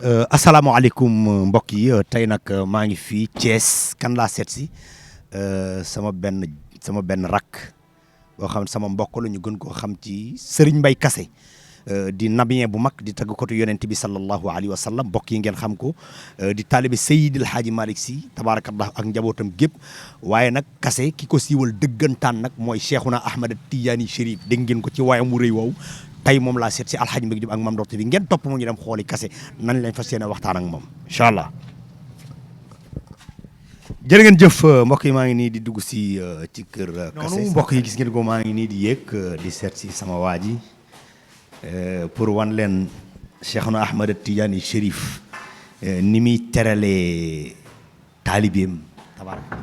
asalaamaaleykum mbokk yi tey nag maa ngi fii Thiès kan laa seet si sama benn rakk boo xam sama mbokk la ñu gën koo xam ci Serigne Mbaye Kassé di nabien bu mag di tàggkatu yonent bi sallallahu alayhi wa sallam mbokk yi ngeen xam ko di taalibe Seydil Hadji Malick Sy tabaarakallah ak njabootam gépp waaye nag Kassé ki ko siiwal dëggantaan nag mooy Cheikhouna Ahmad Tidiane Chérif dégg ngeen ko ci waayam mu rëy woowu tey moom laa seet si Alxaaji Mbégi Jóob ak Mame Ndokh TV ngeen topp mu ñu dem xooli Kassé nan lañ fas yéene waxtaan ak moom incha allah. jërë ngeen jëf mbokk yi maa ngi nii di dugg si ci kër Kassé mbokk yi gis ngeen ko maa ngi nii di yéeg di seet si sama waa ji pour wan leen Cheikhouna Ahmad Tidiane Chérif ni muy teralee taalibeem tabaaraka.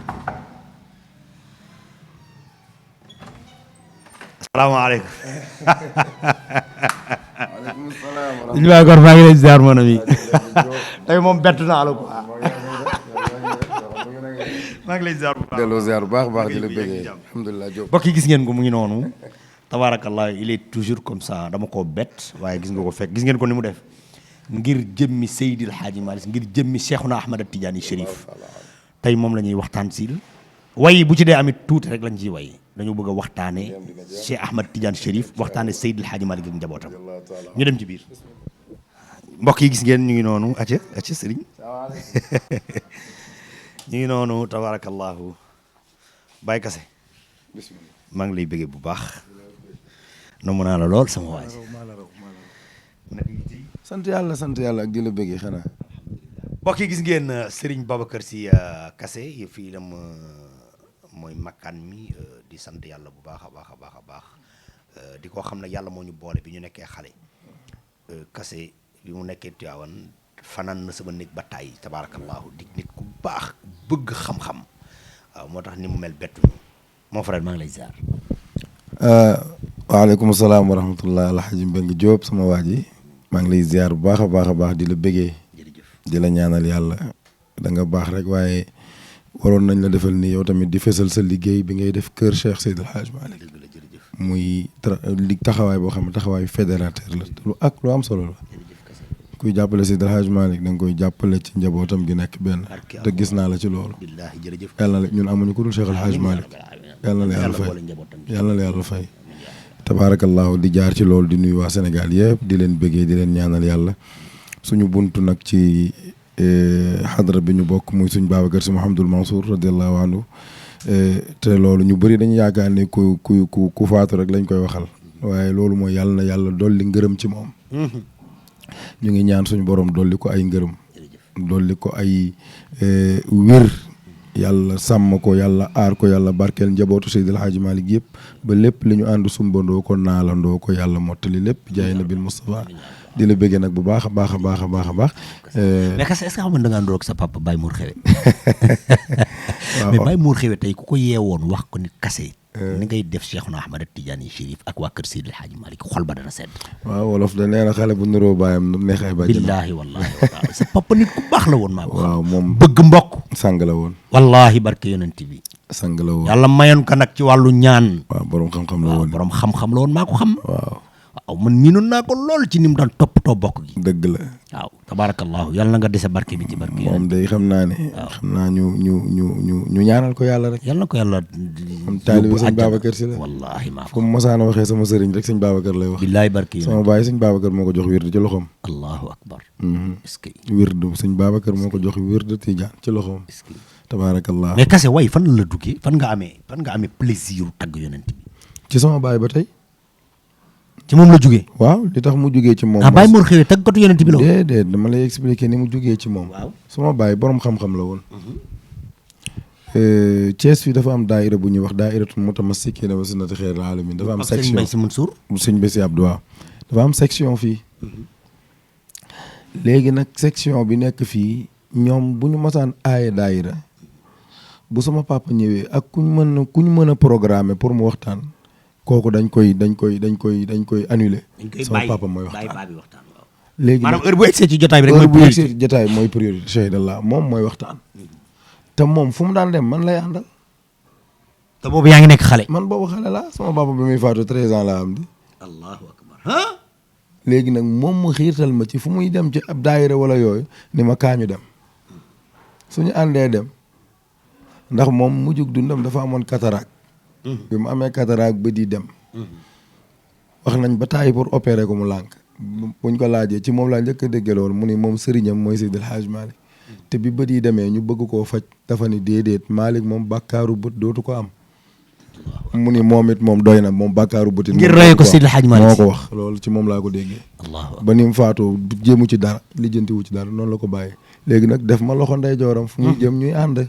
asalaamaaleykum. waaleykum salaam. ñu waa Gor maa ngi lay ziar mon ami tey moom bett naa la quoi. maa ngi lay ziar bu baax delloo ziar bu baax di la bëggee alhamdulilah Diop. mbokk yi gis ngeen ko mu ngi noonu tabaarakallah il est toujours comme ça dama koo bett waaye gis nga ko fekk gis ngeen ko ni mu def ngir jëmmi Seydil Hadji Malick ngir jëmmi Cheikhouna Ahmad Tidiane Chérif tey moom la ñuy waxtaan si way bu ci dee amit tuuti rek lañ ciy way dañu bëgg a waxtaane Cheikh Ahmad Tidiane Chérif waxtaane Seydil Hadji Malick ak njabootam ñu dem ci biir mbokk yi gis ngeen ñu ngi noonu acca sëriñ ñu ngi noonu tabarakallahu Baye Kassé maa ngi lay bëggee bu baax nomu naa la lool sama waaj sant yàlla ak di la bëggee xanaa. mbokk yi gis ngeen Serigne Babacar Sy Kassé fii lam mooy makkaan mi di sant yàlla bu baax a baax di ko xam ne yàlla moo ñu boole bi ñu nekkee xale Kassé bi mu nekkee Tiwaawan fanaan na sama néeg ba tàyyi tabaarakallaahu di nit ku baax bëgg xam-xam waaw moo tax ni mu mel bettuñu mon frère maa ngi lay ziar. waaleykum salaam wa rahmatullah Alxaaji Mbégi Jóob sama waa ji maa ngi lay ziar bu baax a baax di la bëggee di la ñaanal yàlla da nga baax rek waaye waroon nañ la defal nii yow tamit di fesal sa liggéey bi ngay def kër Cheikh Seydil Hadji Malick muy taxawaay boo xam ne taxawaayu fédérateur la lu am solo la kuy jàppale Seydil Hadji Malick da nga koy jàppale ci njabootam gi nekk benn te gis naa la ci loolu yàlla na ñun amuñu ku dul Cheikh El Hadji Malick yàlla na la yàlla fay tabaarakallahu di jaar ci loolu di nuyu waa Sénégal yëpp di leen bëggee di leen ñaanal yàlla suñu buntu nag ci xadra bi ñu bokk muy suñ Babacar Sy Mouhamadul Mansour radiallahu anhu te loolu ñu bëri dañu yaakaar ne ku faatu rek lañ koy waxal waaye loolu mooy yàlla na yàlla dolli ngërëm ci moom ñu ngi ñaan suñu borom dolli ko ay ngërëm dolli ko ay wér yàlla sàmm ko yàlla aar ko yàlla barkeel njabootu Seydil Hadji Malick yëpp ba lépp li ñu ànd sumbandoo ko naalandoo ko yàlla mottali lépp jaay na bil Moustapha di la bëggee nag bu baax a baax. mais Kassé est-ce que xam nga da ngaa ndoog sa papa Baye Mour Xewe mais Baye Mour Xewe tey ku ko yeewoon wax ko ni Kassé ni ngay def Cheikhouna Ahmad Tidiane Chérif ak waa kër Seydil Hadji Malick xol ba dana sedd. waaw wolof da nee na xale bu nuroo baayam neex ay bàjjen. billaahi wallaahi sa papa nit ku baax la woon maa ko xam. waaw moom bëgg mbokk. sang la woon. wallaahi barke yonent bi. sang la woon yàlla mayoon ko nag ci wàllu ñaan. waaw borom xam-xam la woon. borom xam-xam la woon maa ko xam. waaw man miinoon naa ko lool ci ni mu daan toppatoo bokk gi. dëgg la. waaw tabaarakallaahu yàlla na nga dese barke bi ci barke yi. moom day xam naa ne. xam naa ñu ñaanal ko yàlla rek. yàlla na ko yàlla. am taalibe sëñ Babacar Sy la. wallaahi maa ko. fu mu mosaan a waxee sama sëriñ rek sëñ Babacar lay wax. billaay barke yi sama baay sëñ Babacar moo ko jox wirdu ci loxoom. allahu akbar. est-ce que. wirdu sëñ Babacar moo ko jox wirdu Tijaan ci loxoom. est-ce que. tabaarakallah. mais Kassé way fan la duggee fan nga amee plaisir tagg yonent bi. ci sama baay ba tey. ci moom la jugee. waaw li tax mu jugee ci moom. Baye Mour Xewe taggatu yonent bi la woon. déedéet dama lay expliquer ni mu jugee ci moom. waaw sama baay borom xam-xam la woon. Thiès fii dafa am daaira bu ñuy wax daairatul mutamassikiina wa sunnati xeyril aalamiin dafa am section Sëñ Mbaye Sy Mansour. sëñ Bessi Abdou waaw dafa am section fii. léegi nag section bi nekk fii ñoom bu ñu masaan aaye daaira bu sama papa ñëwee ak kuñ mën a programmer pour mu waxtaan. kooku dañ koy annuler. sama papa mooy waxtaan. léegi maanaam heure bu egsee ci jotaay bi rek mooy priorité. heure bu egsee ci jotaay bi mooy priorité. Chahidallah moom mooy waxtaan. te moom fu mu daan dem man lay àndal. te boobu yaa ngi nekk xale. man boobu xale la sama papa bi muy faatu 13 ans laa am di. allahu akbar. léegi nag moom mu xiirtal ma ci fu muy dem ci ab daayira wala yooyu ni ma kaañu dem suñu àndee dem ndax moom mujjug dundam dafa amoon cataracte bi mu amee cataracte ba di dem wax nañ ba tàyyi pour opérer ko mu lànk buñ ko laajee ci moom laa njëkk a dégge loolu mu ni moom sëriñam mooy Seydi El Hadji Malick te bi bët yi demee ñu bëgg koo faj dafa ni déedéet Malick moom bàkkaaru bët dootu ko am mu ni moom it moom doy na moom bàkkaaru bët ngir roye ko Seydi El Hadji Malick moo ko wax loolu ci moom laa ko déggee ba ni mu faatoo jéemu ci dara lijjantiwu ci dara noonu la ko bàyyee léegi nag def ma loxo ndeyjooram fu muy jëm ñuy ànd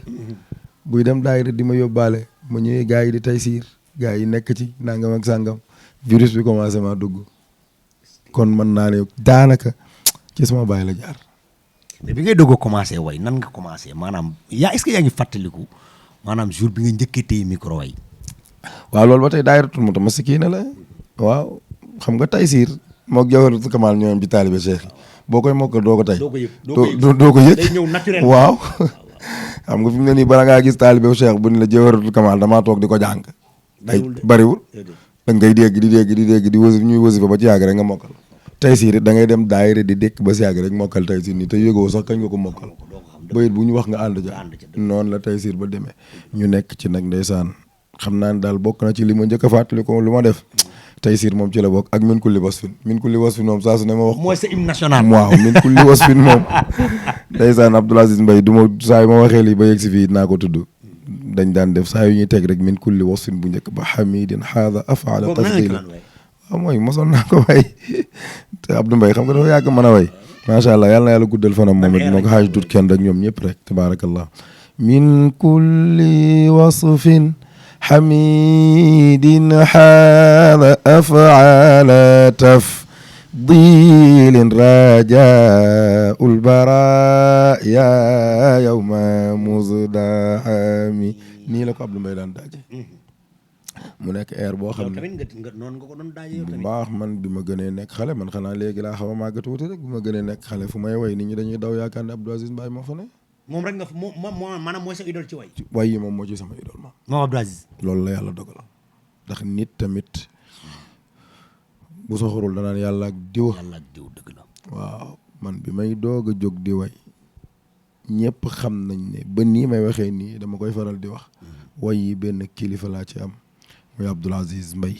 buy dem daayira di ma yóbbaale ma ñëwee gars yi di Taysiir gars yi nekk ci nangam ak sàngam virus bi commencé maa dugg kon mën naa ne daanaka ci sama baay la jaar. mais bi ngay doog a commencé way nan nga commencé maanaam est-ce que yaa ngi fàttaliku maanaam jour bi nga njëkkee téye micro way. waaw loolu ba tey daayiratul Mutamassikina la waaw xam nga Taysiir moog Jawharatul Kamal ñoom ci taalibe Cheikh boo koy mokkal doo ko tey. doo ko yëg day ñëw naturel. waaw xam nga fi mu ne nii bala ngaa gis taalibe Cheikh bu ni la Jawharatul Kamal damaa toog di ko jàng. bariwul da ngay dégg di wasi ñuy wasi fa ba ci yàgg rek nga mokkal. Taysiir it da ngay dem daayira di dékk ba si yàgg rek mokkal Taysiir nii te yëgoo sax kañ nga ko mokkal. bayit bu ñu wax nga ànd ja noonu la Taysiir ba demee ñu nekk ci nag ndeysaan xam naa ne daal bokk na ci li ma njëkk a fàttali ko lu ma def Taysiir moom ci la bokk ak min kulli wasfin moom saa su ne ma wax. mooy sa hymne national. waaw min kulli wasfin moom ndeysaan Abdoul Aziz Mbaye du ma saa yu ma waxee lii ba yegg si fii naa ko tudd dañ daan def saa yu ñuy teg rek min kulli wasfin bu njëkk ba hamidin haada afaala tafdila waaw mooy mosoon naa ko way te Abdou Mbaye xam nga dafa yàgg mën a way macha allah yàlla na yàlla guddal fanam moom it moo ko xaaj dut kenn rek ñoom ñëpp rek tabaarakallah min kulli wasfin hamidin haada afaala tafdilin rajaul baraya yawma muzdahami nii la ko Abdou Mbaye daan daaje mu nekk air boo xam ne noonu nga ko doon daajee yow tamit. baax man bi ma gënee nekk xale man xanaa léegi laa xaw a màgg tuuti rek bi ma gënee nekk xale fu may way nit ñi dañuy daw yaakaar ne Abdou Aziz Mbaye moo fa ne. moom rek nga fa maanaam mooy sa idole ci way. way yi moom moo ci sama idole moom. moom Abdou Aziz. loolu la yàlla dogal ndax nit tamit bu soxorul danaan yàlla ak diw. yàlla ak diw dëgg la. waaw man bi may doog a jóg di way ñëpp xam nañ ne ba nii may waxee nii dama koy faral di wax way yi benn kilifa laa ci am. muy Abdoul Aziz Mbaye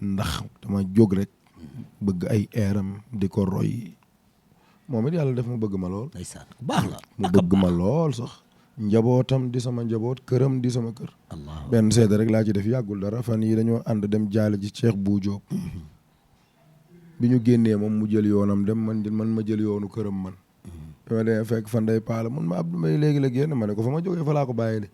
ndax dama jóg rek bëgg ay eeram di ko roy moom it yàlla def mu bëgg ma lool. ndeysaan baax la mu bëgg ma lool sax njabootam di sama njaboot këram di sama kër. benn seede rek laa ci def yàggul dara fan yi dañoo ànd dem jaale ji Cheikh Bou Diop bi ñu génnee moom mu jël yoonam dem man ma jël yoonu këram man. bi ma demee fekk fan day paala mun ma Abdou Mbaye léegi la génn ma ne ko fa ma jógee fa laa ko bàyyi de.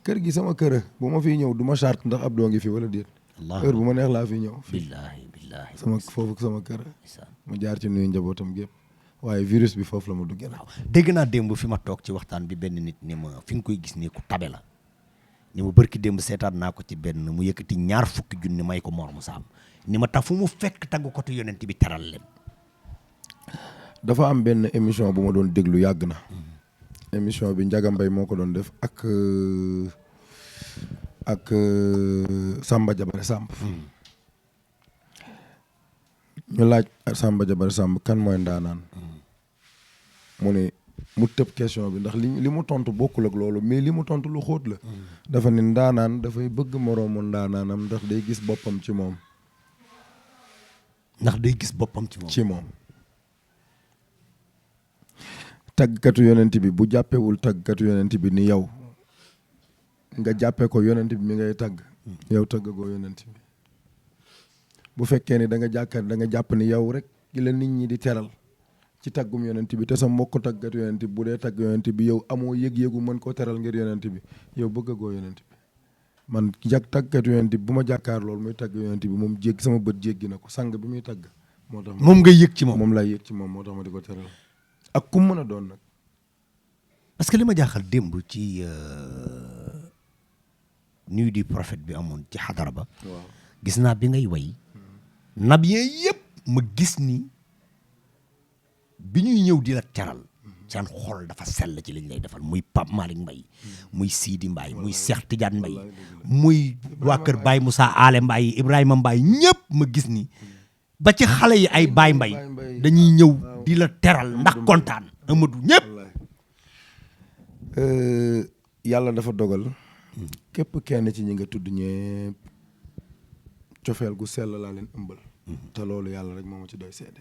kër gi sama kër bu ma fiy ñëw du ma charte ndax Abdou ngi fi wala déet. heure bu ma neex laa fi ñëw. billaahi sama foofu sama kër. mu jaar ci nuyu njabootam gépp waaye virus bi foofu la ma duggee. waaw dégg naa démb fi ma toog ci waxtaan bi benn nit ni ma fi nga koy gis nii ku tabe la ni ma bërki démb seetaan naa ko ci benn mu yëkkati 20 junni may ko Mor Moussa am ni ma tax fu mu fekk tagg ko te yonent bi teral leen. dafa am benn émission bu ma doon déglu yàgg na. émission bi Ndiaga Mbaye moo ko doon def ak Samba Jabare Samb ñu laaj Samba Jabare Samb kan mooy ndaanaan mu ne mu tëb question bi ndax li mu tontu bokkul ak loolu mais li mu tontu lu xóot la dafa ne ndaanaan dafay bëgg moroomu ndaanaanam ndax day gis boppam ci moom ci moom taggkatu yonent bi bu jàppewul taggkatu yonent bi ni yow nga jàppee ko yonent bi mi ngay tagg yow taggagoo yonent bi bu fekkee ni da nga jàpp ni yow rek gi la nit ñi di teral ci taggum yonent bi te sa mbokk taggkatu yonent bi bu dee tagg yonent bi yow amoo yëg-yëgu mën koo teral ngir yonent bi yow bëggagoo yonent bi man taggkatu yonent bi bu ma jàkkaar loolu muy tagg yonent bi moom sama bët jéggi na ko sang bi muy tagg moo tax moom ngay yëg ci moom moom laay yëg ci moom moo tax ma di ko teral ak ku mën a doon nag parce que li ma jaaxal démb ci nuit du prophète bi amoon ci xadara ba gis naa bi ngay way nabiyeen yëpp ma gis ni bi ñuy ñëw di la teral seen xol dafa sell ci liñ lay defal muy Pape Malick Mbaye muy Sidi Mbaye muy Cheikh Tidiane Mbaye muy waa kër Baye Moussa Ale Mbaye Ibrahima Mbaye ñëpp ma gis ni ba ci xale yi ay baay mbay dañuy ñëw di la teral ndax kontaan Amadou ñëpp. yàlla dafa dogal képp kenn ci ñi nga tudd ñëpp cofeel gu sell laa leen ëmbal. te loolu yàlla rek moo ma ci doy seede.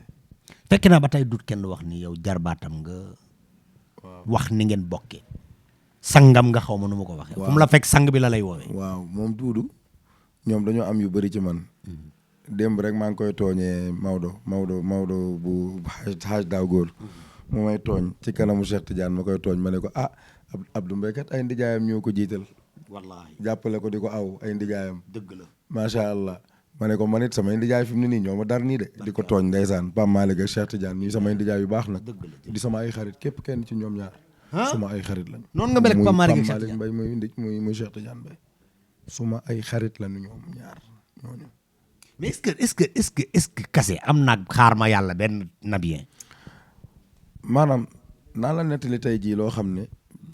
fekk naa ba tey dut kenn wax ni yow jarbaatam nga. wax ni ngeen bokkee. sangam nga xaw ma nu ma ko waxee. fu mu la fekk sang bi la lay woowee. waaw moom Duudu ñoom dañoo am yu bëri ci man. démb rek maa ngi koy tooñee Maodo bu xaaj daaw góor. mu may tooñ ci kanamu Cheikh Tidiane ma koy tooñ ma ne ko Abdou Mbaye kat ay ndijaayam ñoo ko jiital. wallaahi jàppale ko di ko aw ay ndijaayam. dëgg la macha allah. ma ne ko man it samay ndijaay fi mu ne nii ñoo ma dar nii de. di ko tooñ ndeysaan Pam Malick ak Cheikh Tidiane ñuy samay ndijaay yu baax nag. di sama ay xarit képp kenn ci ñoom ñaar. suma ay xarit lañ. noonu nga mel ak Pam Malick ak Cheikh Tidiane Mbaye muy Cheikh Tidiane Mbaye. suma ay xarit lañu ñoom ñaar ñooñu. mais est-ce que kase am naag xaar ma yàlla benn nabien. maanaam naa la nettali tey jii loo xam ne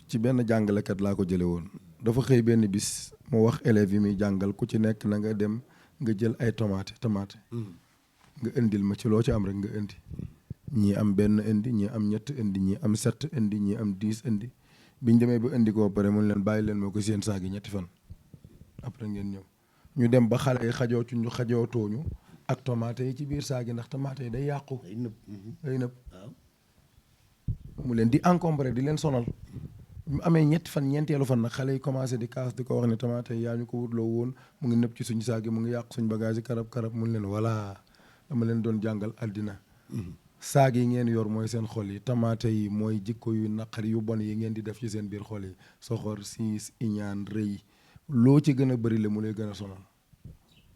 ci benn jàngalekat laa ko jële woon dafa xëy benn bis mu wax élèves yi muy jàngal ku ci nekk na nga dem nga jël ay tomate nga indil ma ci loo ci am rek nga indi ñii am benn indi ñii am ñett indi ñii am 7 indi ñii am 10 indi biñ demee ba indi ko pare mun leen bàyyi leen moo ko seen saag yi ñetti fan après ngeen ñëw ñu dem ba xale yi xajootooñu ak tomate yi ci biir saag yi ndax tomate yi day yàqu day nëb mu leen di encombré di leen sonal mu amee ñetti fan ñeenteelu fan nag xale yi commencé di kaas di ko wax ne tomate yi yaa ñu ko wutloo woon mu ngi nëb ci suñu saag yi mu ngi yàq suñu bagage yi karab mun leen voilà dama leen doon jàngal àddina saag yi ngeen yor mooy seen xol yi tomate yi mooy jikko yu naqari yu bon yi ngeen di def ci seen biir xol yi soxor siis iñaan rëy loo ci gën a bëri la mu lay gën a sonal.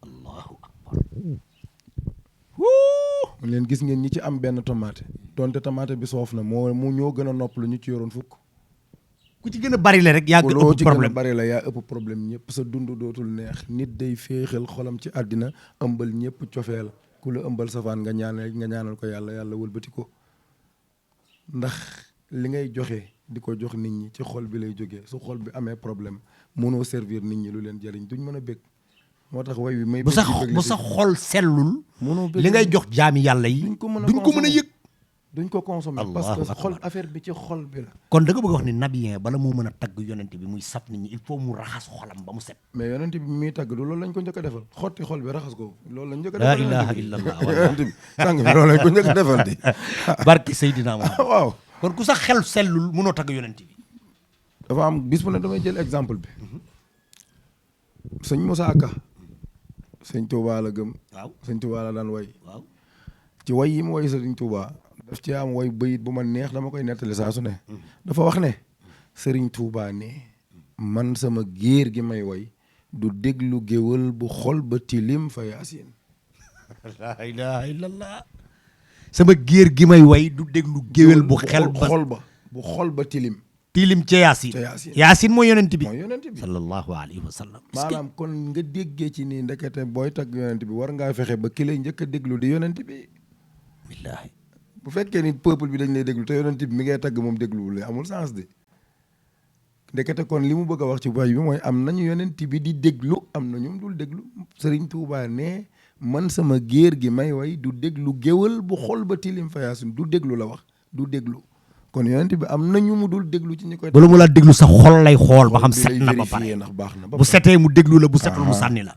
allahu akbar. mu leen gis ngeen ñi ci am benn tomate donte tomate bi soof na mu ñoo gën a nopp lu ñu ci yoroon fukk. ku ci gën a bari la rek yaa ngi ëpp problème gën a bari la yaa ëpp problème ñëpp sa dund dootul neex nit day féexal xolam ci àddina ëmbal ñëpp cofeel ku la ëmbal safaan nga ñaanal ko yàlla wëlbati ko ndax li ngay joxe di ko jox nit ñi ci xol bi lay jógee su xol bi amee problème mënoo servir nit ñi lu leen jëriñ duñ mën a bég moo tax way wi may bu sa xol sellul li ngay jox jaami yàlla yi duñ ko mën a yëg duñ ko consommer parce que xol affaire bi ci xol bi la. kon da nga bëgg wax ni nabien bala moo mën a tagg yonent bi muy saf nit ñi il faut mu raxas xolam ba mu set. mais yonent bi muy tagg du loolu lañ ko njëkk a defal xotti xol bi raxas ko loolu lañ njëkk a defal. la ilaha illallah yonent bi sang bi loolu lañ ko njëkk a defal di. barki Seydina Muhammad. waaw kon ku sax xel sellul mënoo tagg yonent bi. dafa am bis bu ne damay jël exemple bi. sëñ Moussa Ka. sëñ Touba la gëm. waaw sëñ Touba la daan way. waaw ci way yi mu way sëñ Touba. daf ci am way bayit bu ma neex dama koy nettali saa su ne. dafa wax ne Serigne Touba ne man sama géer gi may way du déglu géwël bu xol ba tilim fa yaasin. la ilaha illallah. sama géer gi may way du déglu géwél bu xol ba tilim. tilim ca yaasin. yaasin mooy yonent bi. sallallahu alayhi wa sallam. maanaam kon nga déggee ci nii ndekete booy tagg yonent bi war ngaa fexe ba ki lay njëkk a déglu di yonent bi. billaahi. bu fekkee ni peuple bi dañ lay déglu te yonent bi mi ngay tagg moom dégluwul amul sens de ndekete kon li mu bëgg a wax ci way bi mooy am nañu yonent bi di déglu am na ñum dul déglu Serigne Touba ne man sama géer gi may way du déglu géwël bu xol ba tilim fa yaasin du déglu la wax du déglu kon yonent bi am na ñu mu dul déglu ci ñi koy. bala mu la déglu sa xol lay xool ba xam set na ba pare ndax baax na bu setee mu déglu la bu setul mu sànni la.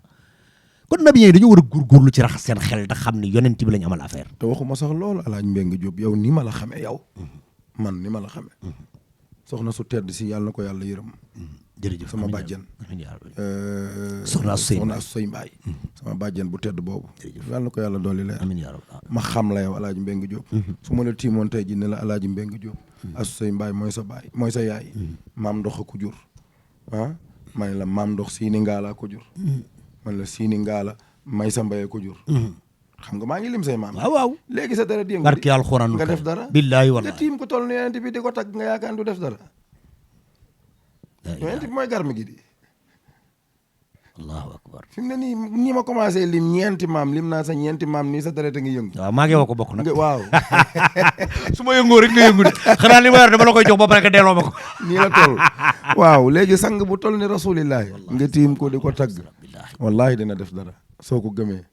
kon nabiyen yi dañoo war a góorgóorlu ci raxas seen xel te xam ne yonent bi lañu amal affaire. te waxuma sax loolu Alaaji Mbengue Diop yow ni ma la xamee yow. man ni ma la xamee. soxna su tedd si yàlla na ko yàlla yërëm. jërëjëf sama bàjjen. soxna Sey Mbaye sama bàjjen bu tedd boobu. yàlla na ko yàlla dolli leer. amiin yaa rabbal ma xam la yow Alaaji Mbengue Diop. su ma la tiimoon tey ji ne la Alaaji Mbengue Diop. Asu Sey Mbaye mooy sa baay mooy sa yaay. maam ndox a ko jur. ma ne la maam ndox siini ngaalaa ko jur. man la siini ngaala may sa mbayee ko jur. xam nga maa ngi lim say maam. waaw léegi sa dara yëngu. barki alxuraan nga def dara. billaahi wallaahi nga tiim ko toll ni yonent bi di ko tagg nga yaakaar du def dara. yonent bi mooy garmi gi di. allahu akbar. fi mu ne nii ma commencé lim ñeenti maam lim naa sa ñeenti maam nii sa dara te ngi yëngu. waaw maa ngi woo ko bokk nag. waaw. su ma yëngoo rek nga yëngu de xanaa li ma yor dama la koy jox ba pare nga delloo ma ko. nii la toll waaw léegi sang bu toll ni rasulillahi nga tiim ko di ko tagg. wallaahi dina def dara soo ko gëmee.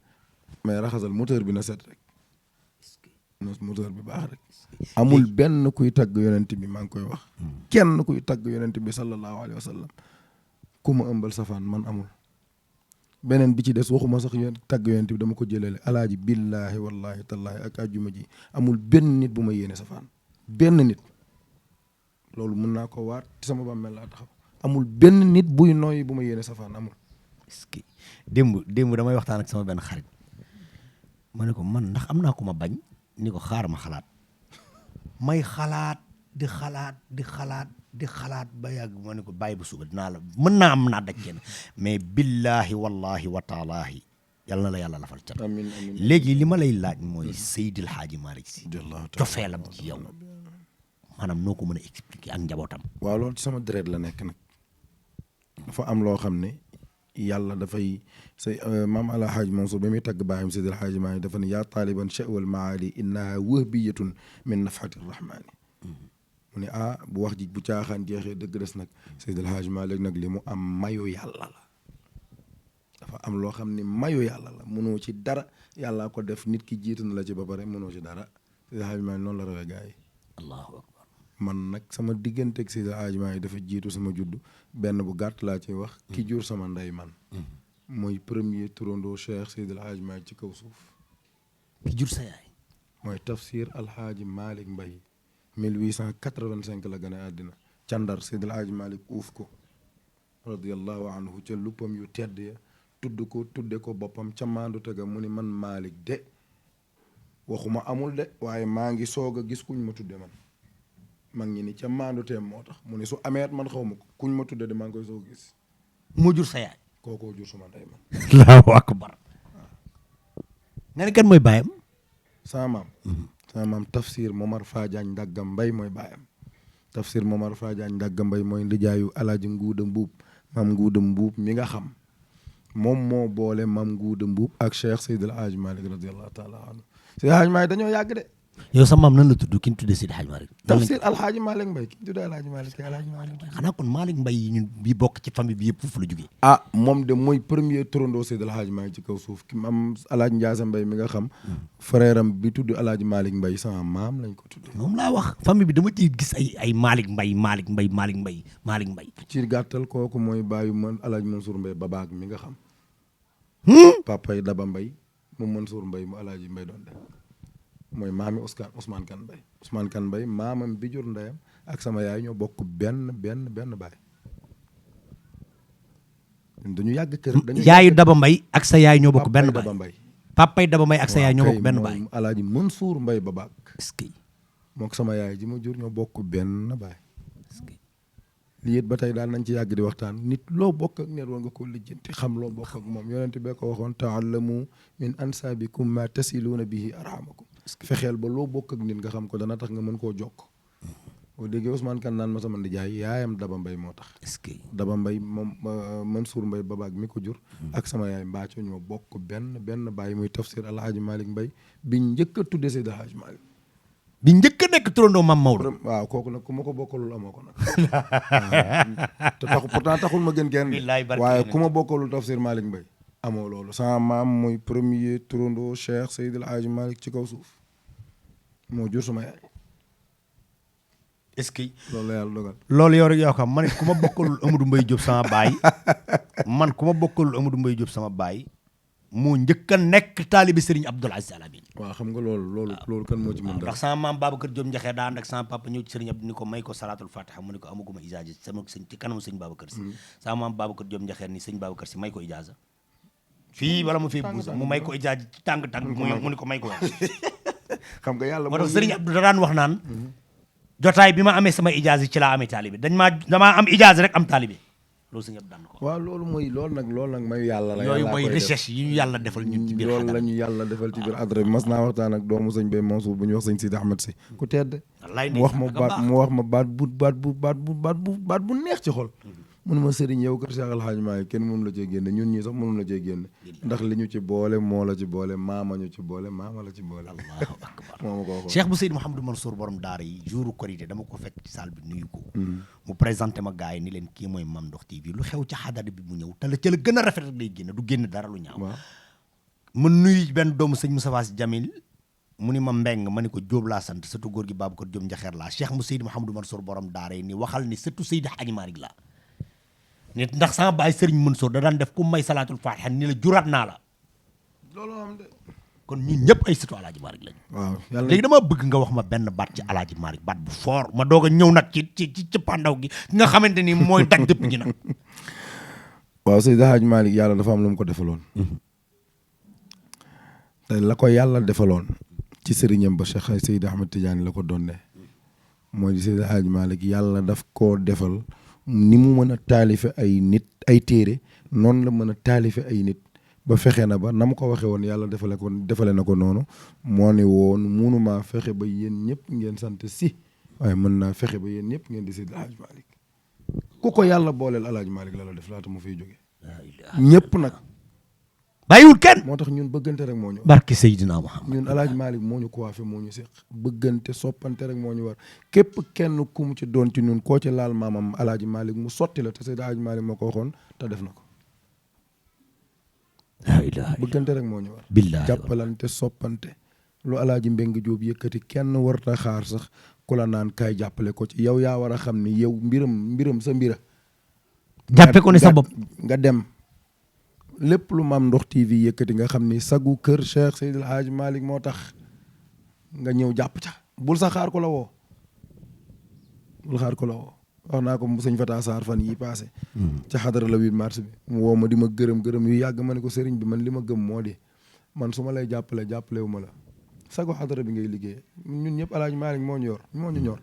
mais raxasal moteur bi na set rek moteur bi baax rek amul benn kuy tagg yonent bi maa ngi koy wax kenn kuy tagg yonent bi sallallahu alayhi wa sallam ku ma ëmbal safaan man amul beneen bi ci des waxuma sax tagg yonent bi dama ko jëlale alaaji billaahi wallahi tallaahi ak àjjuma ji amul benn nit bu ma yéene safaan benn nit loolu mën naa ko waat ci sama bàmmeel laa taxaw amul benn nit buy nooyi bu ma yéene safaan amul. est-ce que démb damay waxtaan ak sama benn xarit ma ne ko man ndax am naa ko ma bañ ni ko xaar ma xalaat may xalaat di xalaat ba yàgg ma ne ko bàyyi bu suba dinaa la mën naa am naa daj kenn mais billahi wallahi wa taalaahi yàlla na la yàlla lafal cat. amiin amiin léegi li ma lay laaj mooy Seydil Hadji Malick Sy cofeelam ci yow maanaam noo ko mën a expliquer ak njabootam. waaw loolu ci sama deret la nekk nag dafa am loo xam ne yàlla dafay say maam ala haaj Mansour ba muy tagg baayam Seydil Hadji Malick dafa ne yaa taaliban sha'wal maali innaha wahbiyatun min nafhati rahmaani mu ne bu wax ji bu caaxaan jeexee dëgg des nag Seydil Hadji Malick nag li mu am mayu yàlla la dafa am loo xam ne mayu yàlla la mënoo ci dara yàllaa ko def nit ki jiitu na la ci ba pare mënoo ci dara Seydil Hadji Malick noonu la rawee gars yi allahu akbar man nag sama digganteeg Seydil Hadji Malick dafa jiitu sama juddu benn bu gàtt laa ci wax ki jur sama ndey man mooy premier turandoo Cheikh Seydil Hadji Malick ci kaw suuf ki jur sa yaay mooy tafsir alhaaji Malick Mbaye 1885 la gën a àddina ca Ndar Seydil Hadji Malick uuf ko radiyallahu anhu ca luppam yu tedd ya tudde ko boppam ca maandu tega mu ni man Malick de waxuma amul de waaye maa ngi soog a gis kuñ ma tudde man mag ñi ni ca maandu teem moo tax mu ne su ameet man xaw ma ko kuñ ma tudde de maa ngi koy soog a gis moo jur sa yaay kookoo jur suma ndey man allahu akbar nga ne kan mooy baayam sama maam tafsir Momar Fadiagne Ndagga Mbay mooy baayam tafsir Momar Fadiagne Ndagga Mbay mooy ndijaayu alaaji Nguuda Mbuub maam Nguuda Mbuub mi nga xam moom moo boole maam Nguuda Mbuub ak Cheikh Seydil Hadji Malick radiyallahu taala anhu Seydil Hadji Malick dañoo yàgg de yow sa maam nan la tudd ki ñu tuddee Seydil Hadji Malick tafsir alhaaji Malick Mbaye ki ñu tuddee alhaaji Malick alhaaji Malick xanaa kon Malick Mbaye yi ñun bi bokk ci famille bi yëpp foofu la jógee moom de mooy premier turandoo Seydil Hadji Malick ci kaw suuf ki am alaaji Ndiasse Mbaye mi nga xam frère am bi tudd alhaaji Malick Mbaye sama maam lañ ko tuddee moom laa wax famille bi dama ciy gis ay Malick Mbaye ci gàttal kooku mooy bàyyu man alaaji Mansour Mbaye babaag mi nga xam papay Daba Mbaye mu Mansour Mbaye mu alaaji Mbaye doon def mooy maami Ousmane Kane Mbaye maamam bi jur ndeyam ak sama yaay ñoo bokk benn baay dañu yàgg kër yaayu Daba Mbaye ak sa yaay ñoo bokk benn baay Daba Mbaye papay Daba Mbaye ak sa yaay ñoo bokk benn baay alaaji Mansour Mbaye babaag est-ce que mook sama yaay ji ma jur ñoo bokk benn baay lii it ba tey daal nañ ci yàgg di waxtaan nit loo bokk ak nit war nga ko lijjanti xam loo bokk ak moom yonent bee ko waxoon taallamu min ansaabikum ma tasiluuna bihi arhamakum fexeel ba loo bokk ak nit nga xam ko dana tax nga mën koo jokk boo déggee Ousmane Kane naan ma sama ndijaay yaayam Daba Mbaye moo tax est-ce que Daba Mbaye moom Mansour Mbaye babaag mi ko jur ak sama yaay Mbaaco ñoo bokk benn baay muy tafsir alhaaji Malick Mbaye bi njëkk a tudde Seydi Hadji Malick bi njëkk a nekk turandoo Mam Maodo waaw kooku nag ku ma ko bokkalul amoo ko nag te pourtant taxul ma gën kenn waaye ku ma bokkalul tafsir Malick Mbaye amoo loolu sama maam mooy premier turandoo Cheikh Seydil Hadji Malick ci kaw suuf moo jur suma yaay est-ce que loolu la yàlla dogal loolu yow rek yoo xam man ku ma bokkalul Amadou Mbaye Diop sama baay moo njëkk a nekk taalibi Serigne Abdoul Aziz Al Amine waaw xam nga loolu kan moo ci mën dara ndax sama maam Babacar Diop Njaxeer daa ànd ak sama papa ñëw ci Serigne Abdou ni ko may ko salaatul fatiha mu ne ko amaguma ijaaza sama sëñ ci kanamu sëñ Babacar si sama maam Babacar Diop Njaxeer ni sëñ Babacar si may ko ijaaza fii wala mu fii buusa mu may ko ijaaza ci tàng mu ne ko may ko wax xam nga yàlla moo tax Serigne Abdou da daan wax naan jotaay bi ma amee sama ijaaza ci laa amee taalibi damaa am ijaaza rek am taalibi loolu sëñ Abdou daan ko waaw loolu nag mayu yàlla la yooyu mooy recherche yi ñu yàlla defal ñun ci biir loolu la ñu yàlla defal ci biir adra bi mas naa waxtaan ak doomu sëñ Bay Mansour bu ñuy wax sëñ Sidi Ahmed si ku tedd mu wax ma baat bu neex ci xol mun ma sëriñ yow kër Cheikh Al Hadji Malick kenn mënu la cee génne ñun ñii sax mënu la cee génne ndax li ñu ci boole moo la ci boole maama ñu ci boole maama la ci boole allahu akbar moo ma ko waxoon Cheikh bu Seydou Mouhamadou Mansour borom daara yi jouru korité dama ko fekk ci salle bi nuyu ko mu présenté ma gars yi ni leen kii mooy Mame Ndokh TV lu xew ci xadara bi mu ñëw te la ca la gën a rafet rek day génn du génn dara lu ñaaw ma nuyu benn doomu sëñ Moustapha Sy Jamil mu ni ma mbeng ma ni ko Jóob laa sant surtout góor gi Babacar Jóob Njaxeer laa Cheikh mu Seydi Mouhamadou Mansour borom daara yi ni waxal ni surtout Seydi Hadji Malick laa nit ndax sama baay sëriñ Mansour da daan def ku may salaatul faatiha ni la juraat naa la loolu am de. kon ñun ñëpp ay surtout Alaaji Malick lañu. waaw yàlla léegi dama bëgg nga wax ma benn baat ci Alaaji Malick baat bu fort ma doog a ñëw nag ci pandaw gi nga xamante ni mooy daj dëpp gi nag. waaw Seydi Hadji Malick yàlla dafa am lu mu ko defaloon. te la ko yàlla defaloon ci sëriñam ba Cheikh Seydi Ahmed Tidiane la ko doonne mooy Seydi Hadji Malick yàlla daf koo defal ni mu mën a taalife ay nit ay téere noonu la mën a taalife ay nit ba fexe na ba na mu ko waxee woon yàlla defale na ko noonu moo ne woon munumaa fexe ba yéen ñëpp ngeen sant si waaye mën naa fexe ba yéen ñëpp ngeen di Seydi Hadji Malick ku ko yàlla booleel Alaaji Malick la def laata mu fiy jóge ñëpp nag bàyyiwul kenn moo tax ñun bëggante rek moo ñu barki Seydina Muhammad ñun Alaaji Malick moo ñu coiffé moo ñu séq bëggante soppante rek moo ñu war képp kenn ku mu ci doon ci ñun koo ci laal maamam Alaaji Malick mu sotti la te Seydi Hadji Malick moo ko waxoon te def na ko bëggante rek moo ñu war billaahi jàppalante soppante lu Alaaji Mbeng Jóob yëkkati kenn warta xaar sax ku la naan kaay jàppale ko ci yow yaa war a xam ni yow mbiram sa mbira jàppe ko ni sa bopp nga dem lépp lu Mame Ndokh TV yëkkati nga xam ni sagu kër Cheikh Seydil Hadji Malick moo tax nga ñëw jàpp ca bul sa xaar ko la woo wax naa ko sëñ Fata Sarr fan yi passé ca xadara la 8 mars bi mu woo ma di ma gërëm yu yàgg ma ne ko sëriñ bi man li ma gëm moo di man su ma lay jàppalewu ma la sagu xadara bi ngay liggéey ñun ñëpp Alaaji Malick moo ñu ñor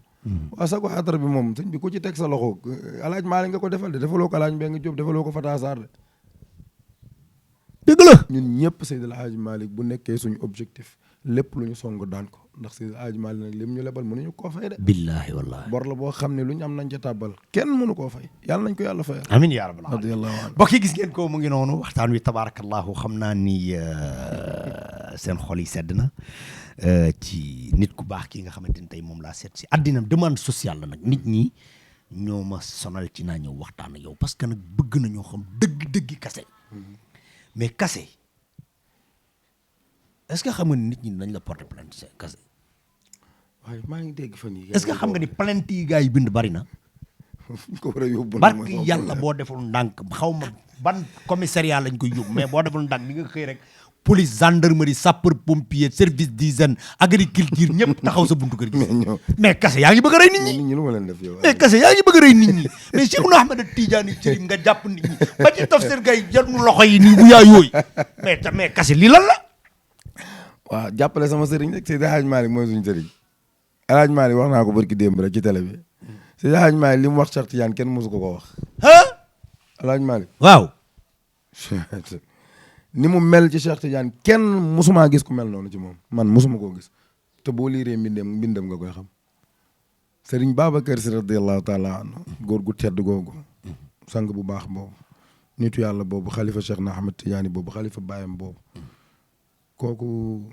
waaw sagu xadara bi moom sëñ bi ku ci teg sa loxo Alaaji Malick nga ko defal de defaloo ko Alaaji Mbeng Jóob defaloo ko Fata Sarr de dëgg la ñun ñëpp Seydil Hadji Malick bu nekkee suñu objectif lépp lu ñu song daan ko ndax Seydil Hadji Malick nag lim ñu lebal mënuñu koo fay de billaahi wallaahi bor la boo xam ne lu ñu am nañ ca tàbbal kenn mënu koo fay yàlla nañ ko yàlla fayal amiin yaa rabbal aalamiin radiyallahu anhu mbokk yi gis ngeen ko mu ngi noonu waxtaan wi tabaarakallaahu xam naa ni seen xol yi sedd na ci nit ku baax kii nga xamante ni tey moom laa seet si àddina demande sociale la nag nit ñi ñoo ma sonal ci naa ñëw waxtaan ak yow parce que nag bëgg na ñoo xam dëgg-dëggi kase mais kase est-ce que xam nga ni nit ñi dañ la porter plainte kase waaye maa ngi dégg fan yi est-ce que xam nga ni plainte yi gars yi bind bari na ko war a yóbbu barki yàlla boo deful ndànk xaw ma ban commissariat lañ koy yóbbu mais boo deful ndànk di nga xëy rek police gendarmerie sapeur pompier service d'hygiène agriculture ñëpp taxaw sa buntu kër gi mais kase yaa ngi bëgg a rey nit ñi lu ma leen def yow mais kase yaa ngi bëgg a rey nit ñi mais Cheikh Ahmed Tidiane Chérif nga jàpp nit ñi ba ci tafsir gay jël mu loxo yi nii bu yaa yooyu mais kase lii lan la waaw jàppale sama sëriñ rek Seydi Hadji Malick mooy suñu sëriñ Alaaji Malick wax naa ko barki démb rek ci télé bi Seydi Hadji Malick li mu wax Cheikh Tidiane kenn mosu ko wax Alaaji Malick waaw ni mu mel ci Cheikh Tidiane kenn mosumaa gis ku mel noonu ci moom man mosuma koo gis te boo liiree mbindam nga koy xam Sëriñ Babacar Si radiyallahu taala anhu góor gu tedd googu sang bu baax boobu nitu yàlla boobu xalifa Cheikh na Ahmed Tidiane boobu xalifa baayam boobu kooku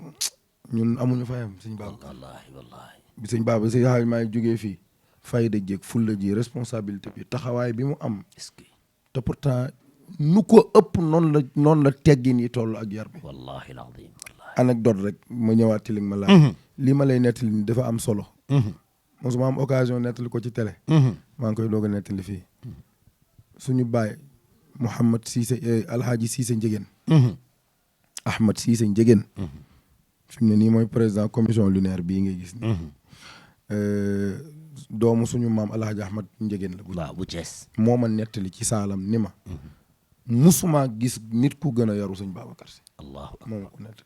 ñun amuñu fayam sëñ Babacar wallaahi bi sëñ Babacar Si Hadji Malick jógee fii fayda jéeg fulla ji responsabilité bi taxawaay bi mu am te pourtant nu ko ëpp noonu la teggin yi toll ak yar bi wallaahi al-aziim anecdote rek ma ñëwaat ci li ma laaj lii ma lay nettali ni dafa am solo mosuma am occasion nettali ko ci télé maa ngi koy doog a nettali fii suñu baay Mouhamad Cissé Alhaaji Cissé Njegéen Ahmad Cissé Njegéen fi mu ne nii mooy président commission lunaire bii ngay gis ni doomu suñu maam Alhaaji Ahmad Njegéen la bu Cees moo ma nettali ci saalam ni ma musuma gis nit ku gën a yaru sëñ Babacar Si moo ma ko nettali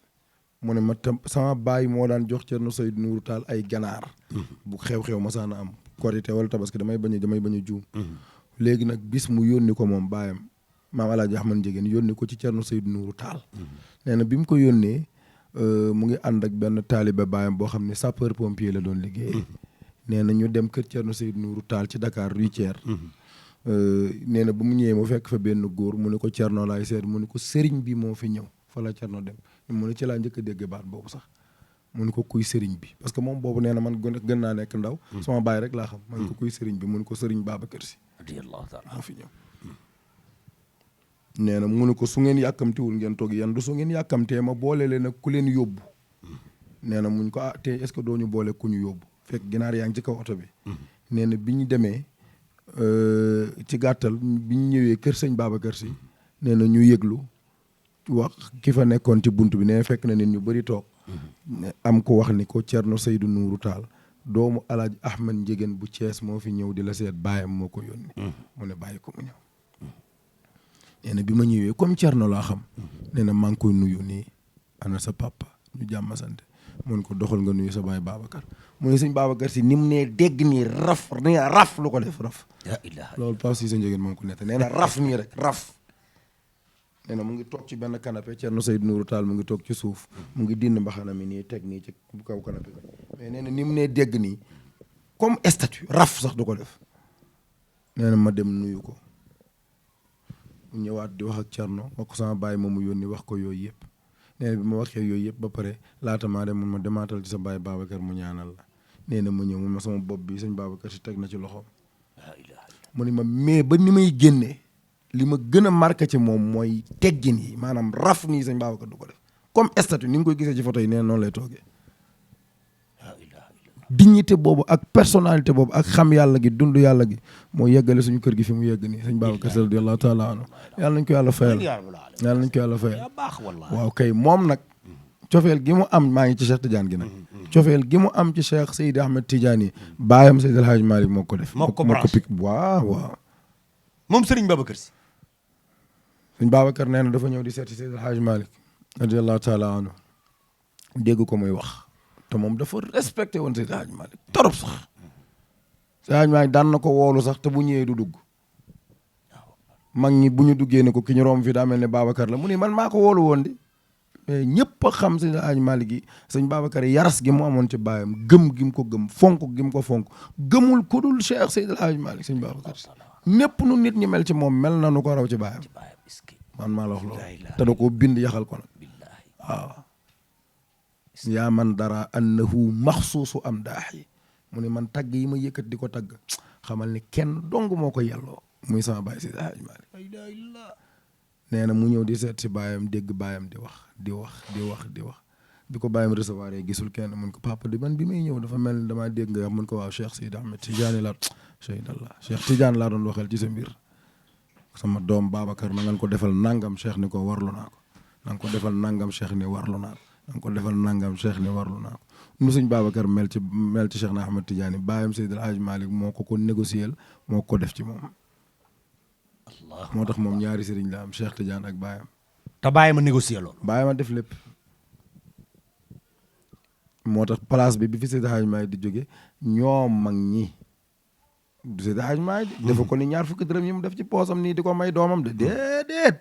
mu ne ma tam sama baay moo daan jox Cerno Seydou Nourou Tall ay ganaar bu xew-xew masaana am korite wala tabaski damay bañ a juum léegi nag bis mu yónni ko moom baayam maam Alaaji Ahmad Njegéen yónni ko ci Cerno Seydou Nourou Tall nee na bi mu ko yónnee mu ngi ànd ak benn taalibe baayam boo xam ne sapeur pompier la doon liggéey nee na ñu dem kër Cerno Seydou Nourou Tall ci Dakar Rue Thiers nee na bu mu ñëwee mu fekk fa benn góor mu ne ko Cerno laay seet mu ne ko sëriñ bi moo fi ñëw fa la Cerno dem mu ne ci laa njëkk a dégg baat boobu sax mu ne ko kuy sëriñ bi parce que moom boobu nee na man gën naa nekk ndaw sama baay rek laa xam man ko kuy sëriñ bi mu ne ko sëriñ Babacar Si radiyallahu taala moo fi ñëw nee na mu ne ko su ngeen yàkkamtiwul ngeen toog yandu su ngeen yàkkamtee ma boole leen ak ku leen yóbbu nee na muñ ko te est-ce que doo ñu boole ku ñu yóbbu fekk ginaar yaa ngi ci kaw oto bi nee na bi ñu demee ci gàttal bi ñu ñëwee kër sëñ Babacar Si nee na ñu yëglu wax ki fa nekkoon ci bunt bi nee fekk na nit ñu bëri toog am ko wax ni ko Thierno Seydou Nourou Tall doomu Alaaji Ahmed Njegéen bu Thiès moo fi ñëw di la seet baayam moo ko yónni mu ne bàyyi ko mu ñëw nee na bi ma ñëwee comme Thierno laa xam nee na maa ngi koy nuyu nii ana sa papa ñu jàmm sant mun ko doxal nga nuyu sa baay Babacar mu ne sëñ Babacar Si ni mu nee dégg nii raf lu ko def raf loolu Pape Cissé Njegéen moom ko nette nee na raf nii rek raf nee na mu ngi toog ci benn canapé Thierno Seydou Nourou Tall mu ngi toog ci suuf mu ngi dind mbaxana mi nii teg nii ci kaw canapé mais nee na ni mu nee dégg nii comme statue raf sax du ko def nee na ma dem nuyu ko mu ñëwaat di wax ak Thierno wax ko sama baay moomu yónni wax ko yooyu yëpp nee na bi ma waxee yooyu yëpp ba pare laata maa dem mun ma demaatal ci sa baay Babacar mu ñaanal la nee na ma ñëw mun ma sama bopp bi sëñ Babacar Si teg na ci loxoom mu ni ma mais ba ni may génnee li ma gën a marqué ci moom mooy teggin yi maanaam raf nii sëñ Babacar du ko def comme statut ni nga koy gisee ci photo yi nee noonu lay toogee dignité boobu ak personnalité boobu ak xam yàlla gi dund yàlla gi moo yeggale suñu kër gi fi mu yegg nii sëñ Babacar Si radiyallahu taala anhu yàlla nañ ko yàlla fayal yàlla nañ ko yàlla fayal waaw kay moom nag cofeel gi mu am maa ngi ci Cheikh Tidiane gi nag cofeel gi mu am ci Cheikh Seydi Ahmed Tidiane yi baayam Seydi El Hadji Malick moo ko def moo ko pik waaw moom Serigne Babacar Si sëñ Babacar nee na dafa ñëw di seeti Seydi El Hadji Malick radiyallahu taala anhu dégg ko muy wax te moom dafa respecté woon Seydi El Hadji Malick torop sax Seydi El Hadji Malick daan na ko woolu sax te bu ñëwee du dugg mag ñi bu ñu duggee ne ko ki ñu romb fi daa mel ne Babacar la mu ni man maa ko woolu woon di mais ñëpp a xam Seydi El Hadji Malick gi sëñ Babacar yaras gi mu amoon ci baayam gëm gi mu ko gëm fonk gi mu ko fonk gëmul ku dul Cheikh Seydi El Hadji Malick sëñ Babacar Si népp nu nit ñi mel ci moom mel na nu ko raw ci baayam man maa la wax loolu te da koo bind yaxal ko nag waaw yaa man dara annahu maxsuusu am daax yi mu ne man tagg yi ma yëkkat di ko tagg xamal ni kenn dong moo ko yelloo muy sama baay Seydi El Hadji Malick nee na mu ñëw di seet si baayam dégg baayam di wax bi ko baayam recevoir gisul kenn mun ko papa di man bi may ñëw dafa mel ni damaa dégg nga wax mun ko waaw Cheikh Seydi Ahmed Tidiane laa Seydallah Cheikh Tidiane laa doon waxal ci sa mbir sama doom Babacar na nga ko defal nangam Cheikh ni ko warlu naa ko na nga ko defal nangam Cheikh ni warlu naa ko na nga ko defal nangam Cheikh ni warlu naa ko nu suñ Babacar mel ci Cheikh na Ahmed Tidiane baayam Seydi El Hadji Malick moo ko négocier moo ko def ci moom moo tax moom ñaari sëriñ la am Cheikh Tidiane ak baayam te bàyyi ma négocier loolu bàyyi ma def lépp moo tax place bi fi Seydi El Hadji Malick di jóge ñoom mag ñi du Seydi El Hadji Malick dafa ko ni ñaar fukki dërëm yi mu def ci poosam nii di ko may doomam de déedéet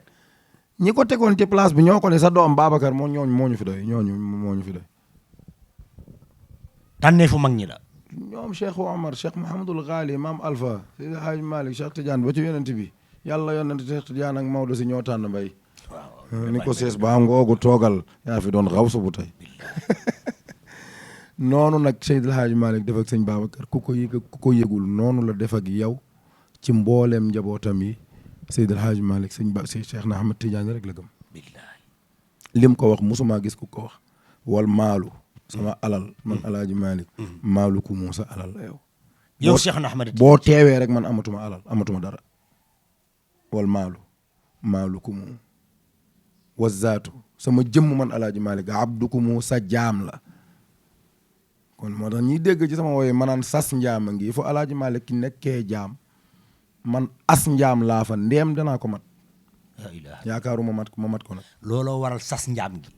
ñi ko tegoon ci place bi ñoo ko ne sa doom Babacar moo ñu fi doy moo ñu fi doy tànnee fu mag ñi la ñoom Cheikh Omar Cheikh Mouhamadul Ghali Maam Alpha Seydi El Hadji Malick Cheikh Tidiane ba ci yonent bi yàlla yonent Cheikh Tidiane ak Maodo si ñoo tànn mbay ni ko sees ba am ngoogu toogal yaa fi doon xaw su bu tey noonu nag Seydi El Hadji Malick def ak sëñ Babacar ku ko yëgul noonu la def ak yow ci mbooleem njabootam yi Seydi El Hadji Malick si Cheikh na Ahmed Tidiane rek la gëm lim ko wax musuma gis ku ko wax wal maalu sama alal man El Hadji Malick maalu ku mu sa alal la yow Cheikh na Ahmed boo teewee rek man amatuma alal amatuma dara wal maalu ku mu wa zaatu sama jëmm man El Hadji Malick abdu ku mu sa jaam la kon moo tax ñiy dégg ci sama woye manaan sas njaam a ngi fu El Hadji Malick ki nekkee jaam man as njaam laa fa ndeem danaa ko mat yaakaaru ma mat ko nag looloo waral sas njaam gi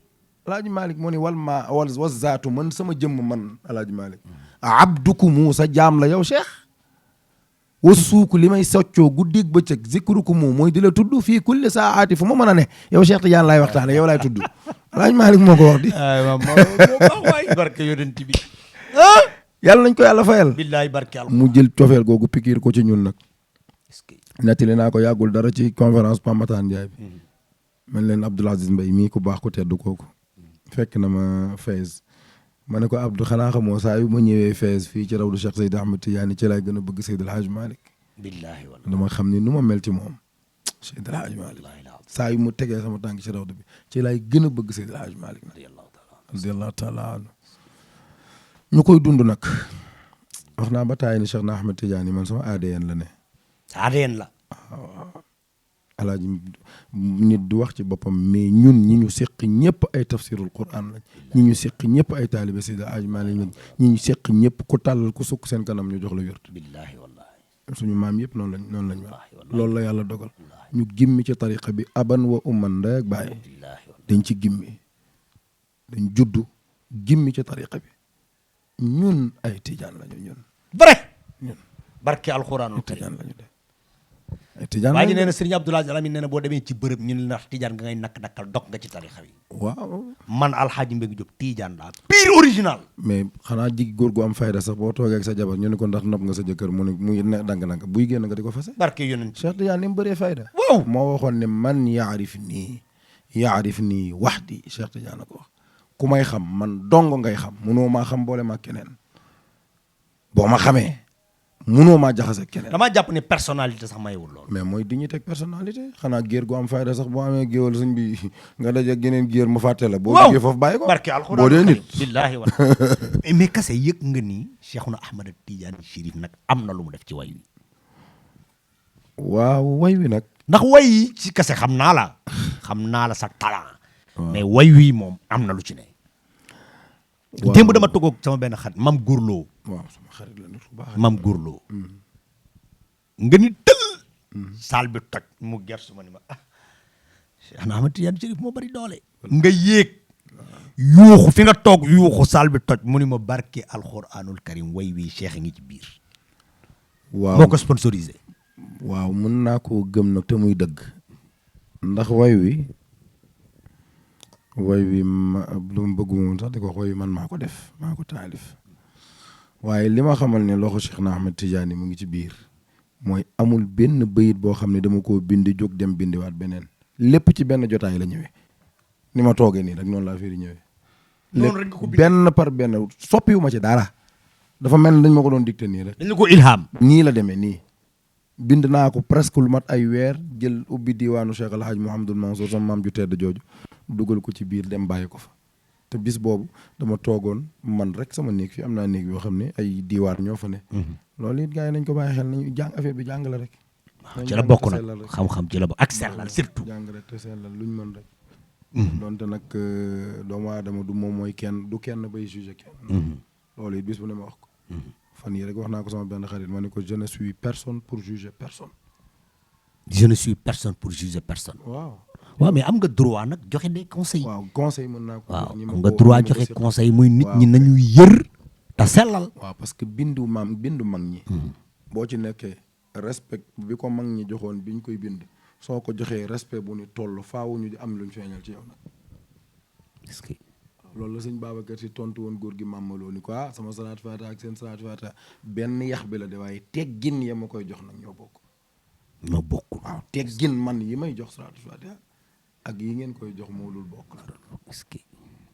El Hadji Malick moo ni wal zaatu man sama jëmm man El Hadji Malick abduku mu sa jaam la yow Cheikh wa suuku li may soccoo guddig bëccëg zikruku mu mooy di la tudd fii kulli saati fu ma mën a ne yow Cheikh Tidiane laay waxtaane yow laay tudd El Hadji Malick moo ko wax di waay barke yonent bi yàlla nañ ko yàlla fayal billaay barke yàlla mu jël cofeel googu pikiir ko ci ñun nag nettali naa ko yàggul dara ci conférence Pamataan Ndiaye bi man leen Abdoul Aziz Mbaye mii ku baax ku tedd kooku fekk na ma Fès ma ne ko Abdou xanaa xamoo saa yu ma ñëwee Fès fii ci rawdu Cheikh Seydi Ahmed Tidiane ci laay gën a bëgg Seydi El Hadji Malick billaahi wallaahi dama xam ni nu ma mel ci moom Seydi El Hadji Malick saa yu mu tegee sama tànk ci rawdu bi ci laay gën a bëgg Seydi El Hadji Malick radiyallahu taala anhu ñu koy dund nag wax naa ba taay ni Cheikh na Ahmed Tidiane man sama ADN la ne. ADN la. alaaji nit du wax ci boppam mais ñun ñi ñu seq ñëpp ay tafsirul Qur'an lañ ñi ñu seq ñëpp ay taalibe Seydi El Hadji Malick lañ ñi ñu seq ñëpp ku tàllal ku sukk seen kanam ñu jox la wér. billaahi wallaahi. suñu maam yëpp noonu lañ mel loolu la yàlla dogal ñu gimmi ci tariqa bi aban wa umman ndey ak baay dañ ci gimmi dañ juddu gimmi ci tariqa bi ñun ay tijaan lañu ñun. vrai. ñun barke alxuraanul tijaan karim lañu de. ay tijaan waa ji nee na Serigne Abdoul Aziz Al Amine nee na boo demee ci bërëb ñu ne ndax tijaan nga ngay nakk-nakkal dog nga ci tarixa bi. waaw. man Alxaaji Mbengue Diop tijaan laa pire original. mais xanaa jig góor gu am fayda sax boo toogee ak sa jabar ñu ne ko ndax nopp nga sa jëkkër mu ne muy ne dang-dang buy génn nga di ko fase. barke yonent Cheikh Tidiane ni mu bëree fayda. waaw moo waxoon ne man yaarif nii waxdi Cheikh Tidiane a ko wax ku may xam man dong ngay xam munoo maa xam boole ma keneen boo ma xamee munoo maa jaxase keneen. damaa jàpp ne personnalité sax mayewul lool. mais mooy dignité ak personnalité xanaa géer gu am fayda sax boo amee géwal suñ bi nga daje geneen géer mu fàtte la. boo jógee foofu bàyyi ko barke alxuraan boo dee nit. billaahi wa mais kase yëg nga ni Cheikhuna Ahmad Tidiane Chérif nag am na lu mu def ci way wi. waaw way wi nag. ndax way yi ci kase xam naa la sa talent. mais way wi moom am na lu ci ne. waaw démb dama toog ak sama benn xarit mam Gourlo. waaw sama xarit la nit ku baax. mam Gourlo. nga ni tël. saal bi toj mu gersu ma ni ma Cheikhuna Ahmad Tidiane Chérif moo bari doole. nga yéeg. yuuxu fi nga toog yuuxu saal bi toj mu ni ma barke alxuraanul karim way wi Cheikh ngi ci biir. waaw moo ko sponsorisé. waaw mën naa koo gëm nag te muy dëgg. ndax way wi ma lu mu bëgg moom sax di ko wax way wi man maa ko def maa ko taalif waaye li ma xamal ne loxo Cheikh na Ahmed Tidiane mu ngi ci biir mooy amul benn bayit boo xam ne dama koo bindi jóg dem bindiwaat beneen lépp ci benn jotaay la ñëwee ni ma toogee nii rek noonu laa fiiri ñëwee. noonu rek nga ko benn par benn soppiwu ma ci dara dafa mel ni dañ ma ko doon dicté nii rek. dañ la ko ilham. nii la demee nii. bind naa ko presque lu mat ay weer jël ubbi diwaanu Cheikh El Hadj Mouhamadul Mansour sama maam ju tedd jooju dugal ko ci biir dem bàyyi ko fa te bis boobu dama toogoon man rek sama néeg fi am naa néeg yoo xam ne ay diwaan ñoo fa ne. loolu it gars yi nañ ko bàyyi xel nañu jàng affaire bi jàng la rek. ci la bokk nag xam-xam ci la bokk ak sellal surtout. jàng rek te sellal luñ mën rek. donte nag doomu aadama du moom mooy kenn du kenn bay jugé kenn. loolu it bis bu ne ma wax ko. fan yii rek wax naa ko sama benn xarit ma ne ko je ne suis personne pour juger personne. je ne suis personne pour juger personne. waaw mais am nga droit nag joxe des conseils. waaw conseil mën naa ko. waaw am nga droit joxe conseil muy nit ñi nañu yër te sellal. waaw parce que bindu mag ñi. boo ci nekkee respect bi ko mag ñi joxoon biñ koy bind soo ko joxee respect bu ni toll faaw ñu am luñ feeñal ci yow nag. est-ce que. loolu la sëñ Babacar Si tontu woon góor gi màmmaloo ni ko sama salaat faata ak seen salaat faata benn yax bi la de waaye teggin ya ma koy jox nag ñoo bokk. waaw teggin man yi may jox salaat faata ak yi ngeen koy jox moo dul bokk. est-ce que.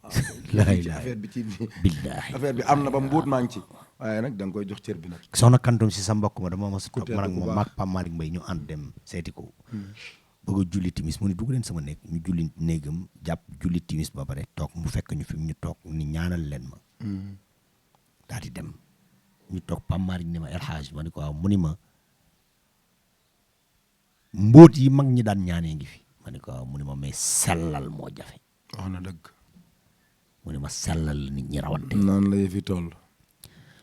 affaire bi ci billaahi affaire bi am na ba mbuut maa ngi ci waaye nag da nga koy jox cër bi nag. soxna Kantoum si sa mbokk ma dama ma sa toog man ak moom maag Pape Malick Mbaye ñu ànd dem seeti ko. bëgg a julli timis mu ne dugg leen sama nekk ñu julli néegam jàpp julli timis ba pare toog mu fekk ñu fi ñu toog ni ñaanal leen ma. daal di dem ñu toog Pape Malick ni ma El Hadj ma ne ko waaw mu ni ma mbóot yi mag ñi daan ñaanee ngi fi ma ne ko waaw mu ni ma mais sellal moo jafe. wax na dëgg. mu ni ma sellal nit ñi rawante. naan la yëfi toll.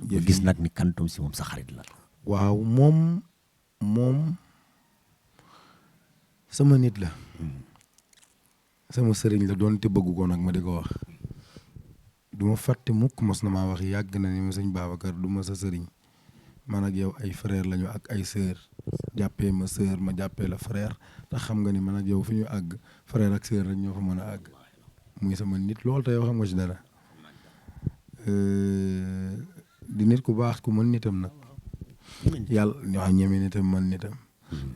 nga gis nag ni Kantoum si moom sa xarit la. waaw moom sama nit la. sama sëriñ la doon te bëggu ko nag ma di ko wax. du ma fàtte mukk mos na maa wax yàgg na ni ma sëñ Babacar du ma sa sëriñ man ak yow ay frère lañu ak ay sœur jàppee ma sœur ma jàppee la frère ndax xam nga ni man ak yow fi ñu àgg frère ak sœur rek ñoo fa mën a àgg muy sama nit loolu te yow xam nga ci dara di nit ku baax ku mën nitam nag yàlla ñoo ñeme nitam mën nitam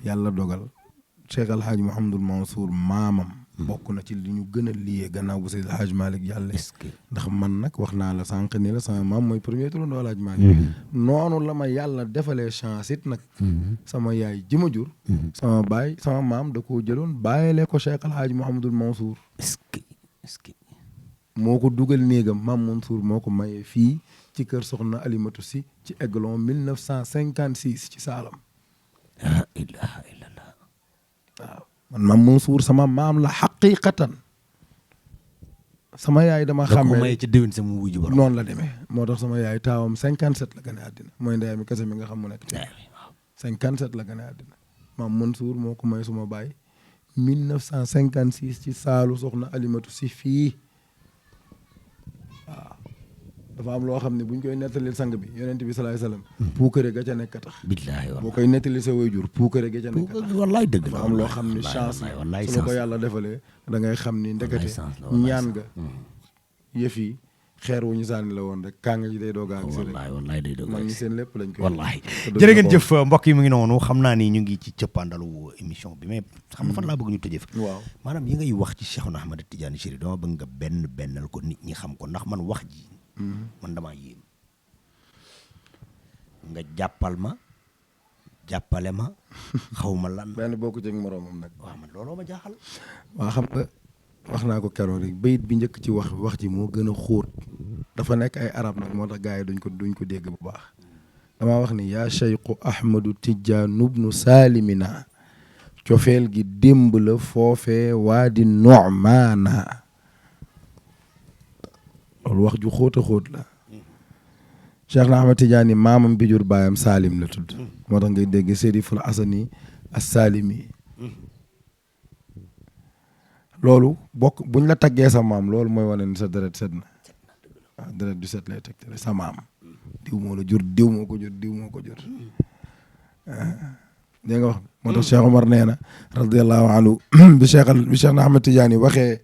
yàlla dogal Cheikh El Hadj Mouhamadul Mansour maamam bokk na ci li ñu gën a lié gannaaw bu Seydi El Hadj Malick yàlla. est-ce que ndax man nag wax naa la sànq ni la sama maam mooy premier turandoo El Hadj Malick. noonu la ma yàlla defalee chance it nag. sama yaay ji ma jur. sama baay sama maam da koo jëloon bàyyilee ko Cheikh El Hadj Mouhamadul Mansour. est-ce que moo ko dugal néegam maam Mansour moo ko mayee fii ci kër Soxna Alimatu Si ci Aiglon 1956 ci Saalam. la ilaha illallah. waaw man maam Mansour sama maam la xaqiqatan sama yaay dama xàmmee da ko maye ci déwén sa mu wujj borom. noonu la demee moo tax sama yaay taawam 57 la gën a àddina mooy ndeyam mi kese mi nga xam mu nekk. 57 la gën a àddina maam Mansour moo ko may suma baay 1956 ci saalu Soxna Alimatu Si fii. dafa am loo xam ne bu ñu koy nettalil sang bi yonent bi salaay salaam. puukare ga ca nekk tax. billaahi wallaahi boo koy nettali sa waajur puukare ga ca nekk tax. wallaay dëgg la dafa am loo xam ne chance la su la ko yàlla defalee da ngay xam ni ndekete ñaan nga yëf yi xeer wu ñu sànni la woon rek kàng ji day doog a ak wallaay day doog a mag ñi seen lépp lañ koy wallaay jërë ngeen jëf mbokk yi mu ngi noonu xam naa ni ñu ngi ci cëppaandalu émission bi mais xam nga fan laa bëgg ñu tëjee fa waaw maanaam yi ngay wax ci Cheikhuna Ahmad Tidiane Chérif dama bëgg nga bennal ko nit ñi xam ko ndax man wax ji man damaa yéem nga jàppale ma xaw ma lan benn bokku ci moroomam nag waaw man looloo ma jaaxal waa xam nga wax naa ko keroog rek bayit bi njëkk ci wax ji moo gën a xóot dafa nekk ay arab nag moo tax gars yi duñ ko dégg bu baax damaa wax ni yaa cheikhu ahmadu tijjaanu bnu saalimina cofeel gi démb la foofee waa di nomaana loolu wax ju xóot a xóot la Cheikh na Ahmad Tidiane maamam bi jur baayam Salim la tudd moo tax ngay dégg Seriful Asani as-Salimi loolu bokk buñ la taggee sa maam loolu mooy wane ni sa deret set na waaw deret du set lay tegtale sa maam diw moo la jur diw moo ko jur diw moo ko jur dégg nga wax moo tax Cheikh Omar nee na radiyallahu anhu bi Cheikh na Ahmad Tidiane waxee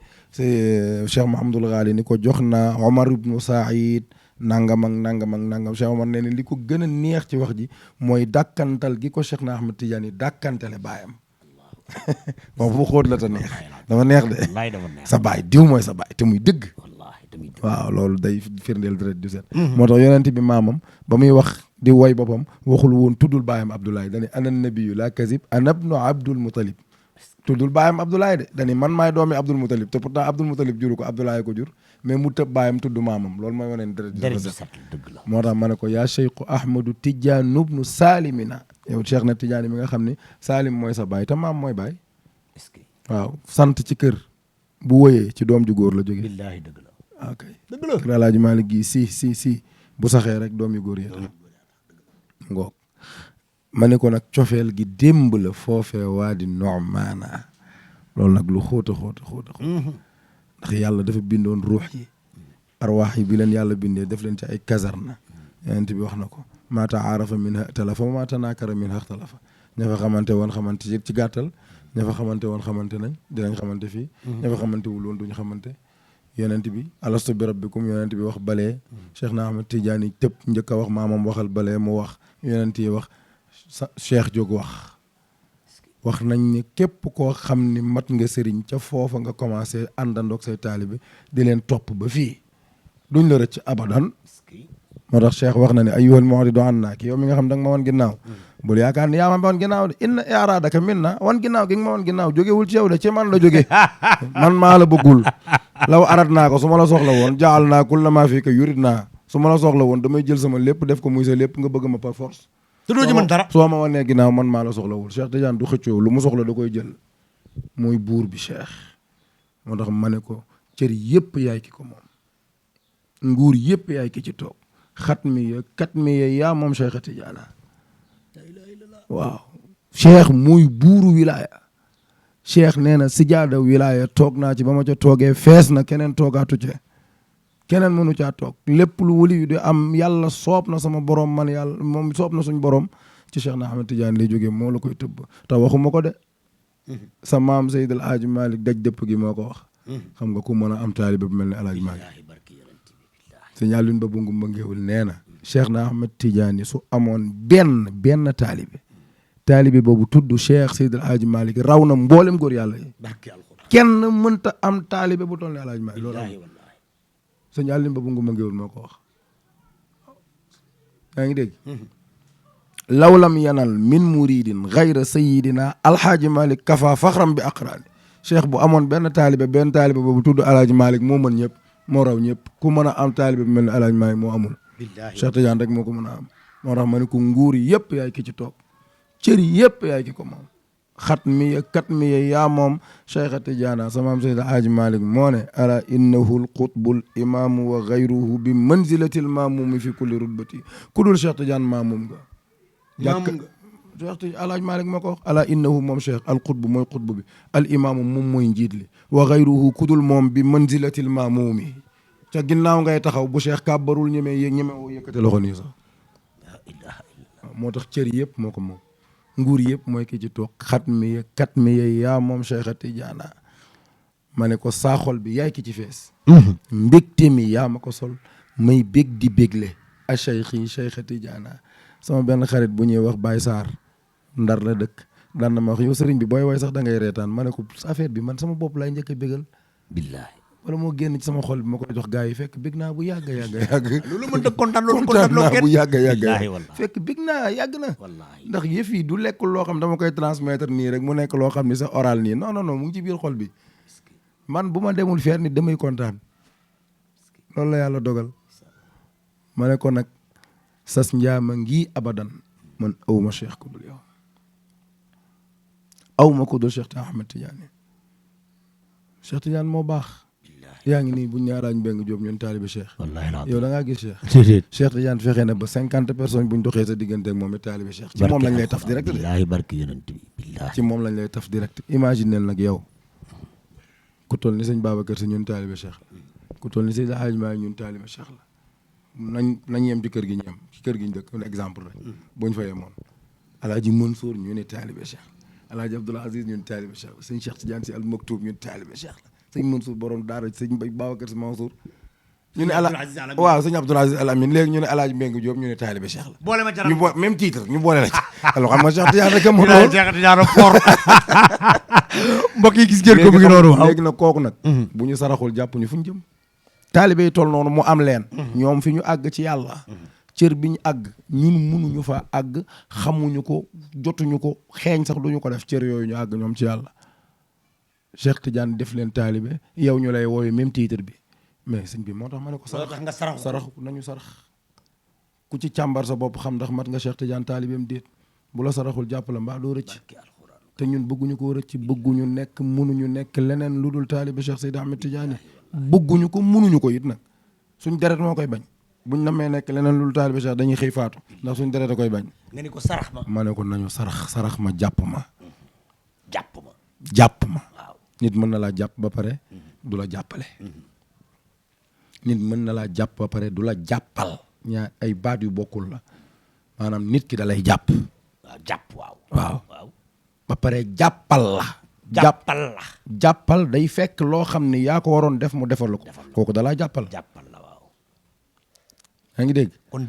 Cheikh Mahamadul Ghali ni ko jox na Omar ibnu Saïd nangam ak nangam Cheikh Omar nee na li ko gën a neex ci wax ji mooy dàkkantal gi ko Cheikh na Ahmad Tidiane dàkkantale baayam moom bu xóot la te neex dama neex de sa baay diw mooy sa baay te muy dëgg waaw loolu day firndeel deret du set moo tax yonent bi maamam ba muy wax di woy boppam waxul woon tuddul baayam Abdoulaye dani ana nabiyu la kazib ana ibnu Abdul Muttalib tuddul baayam Abdoulaye de dani man maay doomi Abdul Muttalib te pourtant Abdul Muttalib juru ko Abdoulaye ko jur mais mu tëb baayam tudd maamam loolu mooy wane deret du set moo tax ma ne ko yaa cheikhu ahmadu Tidiane ibnu Salimina yow Cheikh na Tidiane mi nga xam ne Salim mooy sa baay te maam mooy baay waaw sant ci kër bu woyee ci doom ju góor la jógee billaahi dëgg la ok dëgg la kër Alaaji Maalik gi si bu saxee rek doom yu góor yi ngoog ma ne ko nag cofeel gi démb la foofee waa di nomaana loolu nag lu xóota ndax yàlla dafa bindoon ruux yi arwaax yi bi leen yàlla bindee def leen ci ay kasarna yonent bi wax na ko maa taarafa minha talafa wa maa tanaakara minha ixtalafa ña fa xamante woon xamante ci gàttal ña fa xamante woon xamante nañ dinañ xamante fii ña fa xamante wul woon duñu xamante yonent bi alastu bi rabbikum yonent bi wax balee Cheikh na Ahmad Tidiane tëb njëkk a wax maamam waxal balee mu wax yonent yi wax Cheikh jóg wax nañ ni képp koo xam ni mat nga sëriñ ca foofa nga commencé àndandoog say taalibe di leen topp ba fii duñ la rëcc abadan moo tax Cheikh wax na ne ayyuhal mu'ridu annaa ki yow mi nga xam da nga ma wan ginnaaw bul yaakaar ni yaa ma wan ginnaaw de inna i'raadaka minna wan ginnaaw gi nga ma wan ginnaaw jógewul ci yow de ci man la jóge man maa la bëggul law arat naa ko su ma la soxla woon jaal naa kulla maa fii ka yurid naa su ma la soxla woon damay jël sama lépp def ko muy sa lépp nga bëgg ma par force te doo ci mën dara soo ma wanee ginnaaw man maa la soxlawul Cheikh Tidiane du xëccoo lu mu soxla da koy jël mooy buur bi Cheikh moo tax ma ne ko cër yëpp yaay ki ko moom nguur yëpp yaay ki ci toog kat mi ya yaa moom Cheikh Tidiane waaw Cheikh muy buuru wilaya Cheikh nee na sijaada wilaya toog naa ci ba ma ca toogee fees na keneen toogaatu ci keneen mënu caa toog lépp lu wali yu di am yàlla soob na sama borom man yàlla moom soob na suñ borom ci Cheikh na Ahmad Tidiane lay jógee moo la koy tëbb te waxuma ko de sa maam Seydi El Hadji Malick daj dëpp gi moo ko wax xam nga ku mën a am taalibe bu mel ne El Hadji Malick sëñ Alioune ba bu ngumba ngeewul nee na Cheikh na Ahmad Tidiane su amoon benn taalibe boobu tudd Cheikh Seydi El Hadji Malick raw na mboolem góor yàlla yi kenn mënta am taalibe bu toll ne Alaaji Maalik loolu wallaahi wallaahi. sëñ Alim Ba bu nguma ngéwul moo ko wax yaa ngi dégg lawlam yanal min muridin gayra sayidina alhaaji Malick kafa faxram bi aqraani cheikh bu amoon benn taalibe boobu tudd Alaaji Malick moo mën ñëpp moo raw ñëpp ku mën a am taalibe bu mel ne Alaaji Malick moo amul Cheikh Tidiane rek moo ko mën a am moo tax ma ne ko nguur yëpp yaay ki ci toog cër yëpp yaay ki ko moom xat mi ya kat mi ya yaa moom Cheikh Tidiane sama am Seydi Alaaji Malick moo ne ala innahu l qutbul imaamu wa gayruhu bi manzilatil maamumi fi kulli rutbati ku dul Cheikh Tidiane maamum nga jàkk Cheikh Tidiane Alaaji Malick moo ko wax ala innahu moom Cheikh al qutbu mooy qutbu bi al imaamu moom mooy njiit li wa gayruhu ku dul moom bi manzilatil maamumi ca ginnaaw ngay taxaw bu Cheikh kàbbarul ñemewoo yëkkate loxo nii sax moo tax cër yëpp moo ko moom nguur yëpp mooy ki ci toog xat mi ya kat mi ya yaa moom Cheikh Tidiane ma ne ko saaxol bi yaay ki ci fees mbégte mi yaa ma ko sol may bég di bégle a Cheikh Tidiane sama benn xarit bu ñuy wax Baye Sarr Ndar la dëkk daan na ma wax yow sëriñ bi booy way sax da ngay reetaan ma ne ko affaire bi man sama bopp laay njëkk a bégal billaahi wala moo génn ci sama xol bi ma koy jox gars yi fekk bég naa bu yàgg loolu mën ta kontaan loolu kontaan loo kenn bu yàgg wallaahi fekk bég naa yàgg na wallaahi ndax yëf yi du lekk loo xam dama koy transmettre nii rek mu nekk loo xam ni sa oral nii non mu ngi ci biir xol bi man bu ma demul feer nit damay kontaan loolu la yàlla dogal ma ne ko nag sas njaama ngi abadan man awma cheikh ku dul yow awma ku dul Cheikh Ahmed Tidiane Cheikh Tidiane moo baax yaa ngi nii bu ñaaraañ Mbengue Diop ñun taalibe Cheikh wallaahi yow da ngaa gis Cheikh déedéet Cheikh Tidiane fexe na ba 50 personnes buñ doxee sa diggante ak moom it taalibe Cheikh ci moom lañ lay taf direct billaahi barki yonent bi billaahi ci moom lañ lay taf direct imagine nag yow ku toll ni sëñ Babacar Si ñun taalibe Cheikh la ku toll ni sëñ Hadj Maay ñun taalibe Cheikh la nañ yem ci kër gi ñu yem ci kër gi ñu dëkk un exemple rek buñ fa yemoon Alaaji Mansour ñu ne taalibe Cheikh Alaaji Abdoul Aziz ñun taalibe Cheikh la sëñ Cheikh Tidiane Si Al Maktoum ñun taalibe Cheikh la sëñ Mansour borom daara sëñ Babacar Si Mansour ñu ne waaw sëñ Abdoul Aziz Al Amin léegi ñu ne Alaaji Mbengue Diop ñu ne taalibe Cheikh la boole ma jaral ñu même titre ñu boole la ci alors xam nga Cheikh Tidiane rek am lool Cheikh Tidiane fort mbokk yi gis ngeen ko mu ngi noonu léegi nag kooku nag bu ñu saraxul jàpp ñu fu ñu jëm taalibe yi toll noonu mu am leen ñoom fi ñu àgg ci yàlla cër bi ñu àgg ñun munuñu fa àgg xamuñu ko jotuñu ko xeeñ sax duñu ko def cër yooyu ñu àgg ñoom ci yàlla Cheikh Tidiane def leen taalibe yow ñu lay wooyu même titre bi mais sëñ bi moo tax ma ne ko tax nga saraxu nañu sarax ku ci càmbar sa bopp xam ndax mat nga Cheikh Tidiane taalibeem déet bu la saraxul jàpp la mbaa doo rëcc te ñun bëgguñu ko rëcc bëgguñu nekk munuñu nekk leneen lu dul taalibe Cheikh Seydi Ahmed Tidiane bëgguñu ko munuñu ko it nag suñ deret moo koy bañ buñ namee nekk leneen lu dul taalibe Cheikh dañuy xëy faatu ndax suñ deret a koy bañ nga ni ko sarax ma ne ko nañu sarax ma jàpp ma jàpp ma waaw nit mën na laa jàpp ba pare du la jàppale nit mën na laa jàpp ba pare du la jàppal ñaar ay baat yu bokkul la maanaam nit ki da lay jàpp waaw ba pare jàppal la jàppal day fekk loo xam ni yaa ko waroon def mu defal ko kooku da laa jàppal la waaw yaa ngi dégg kon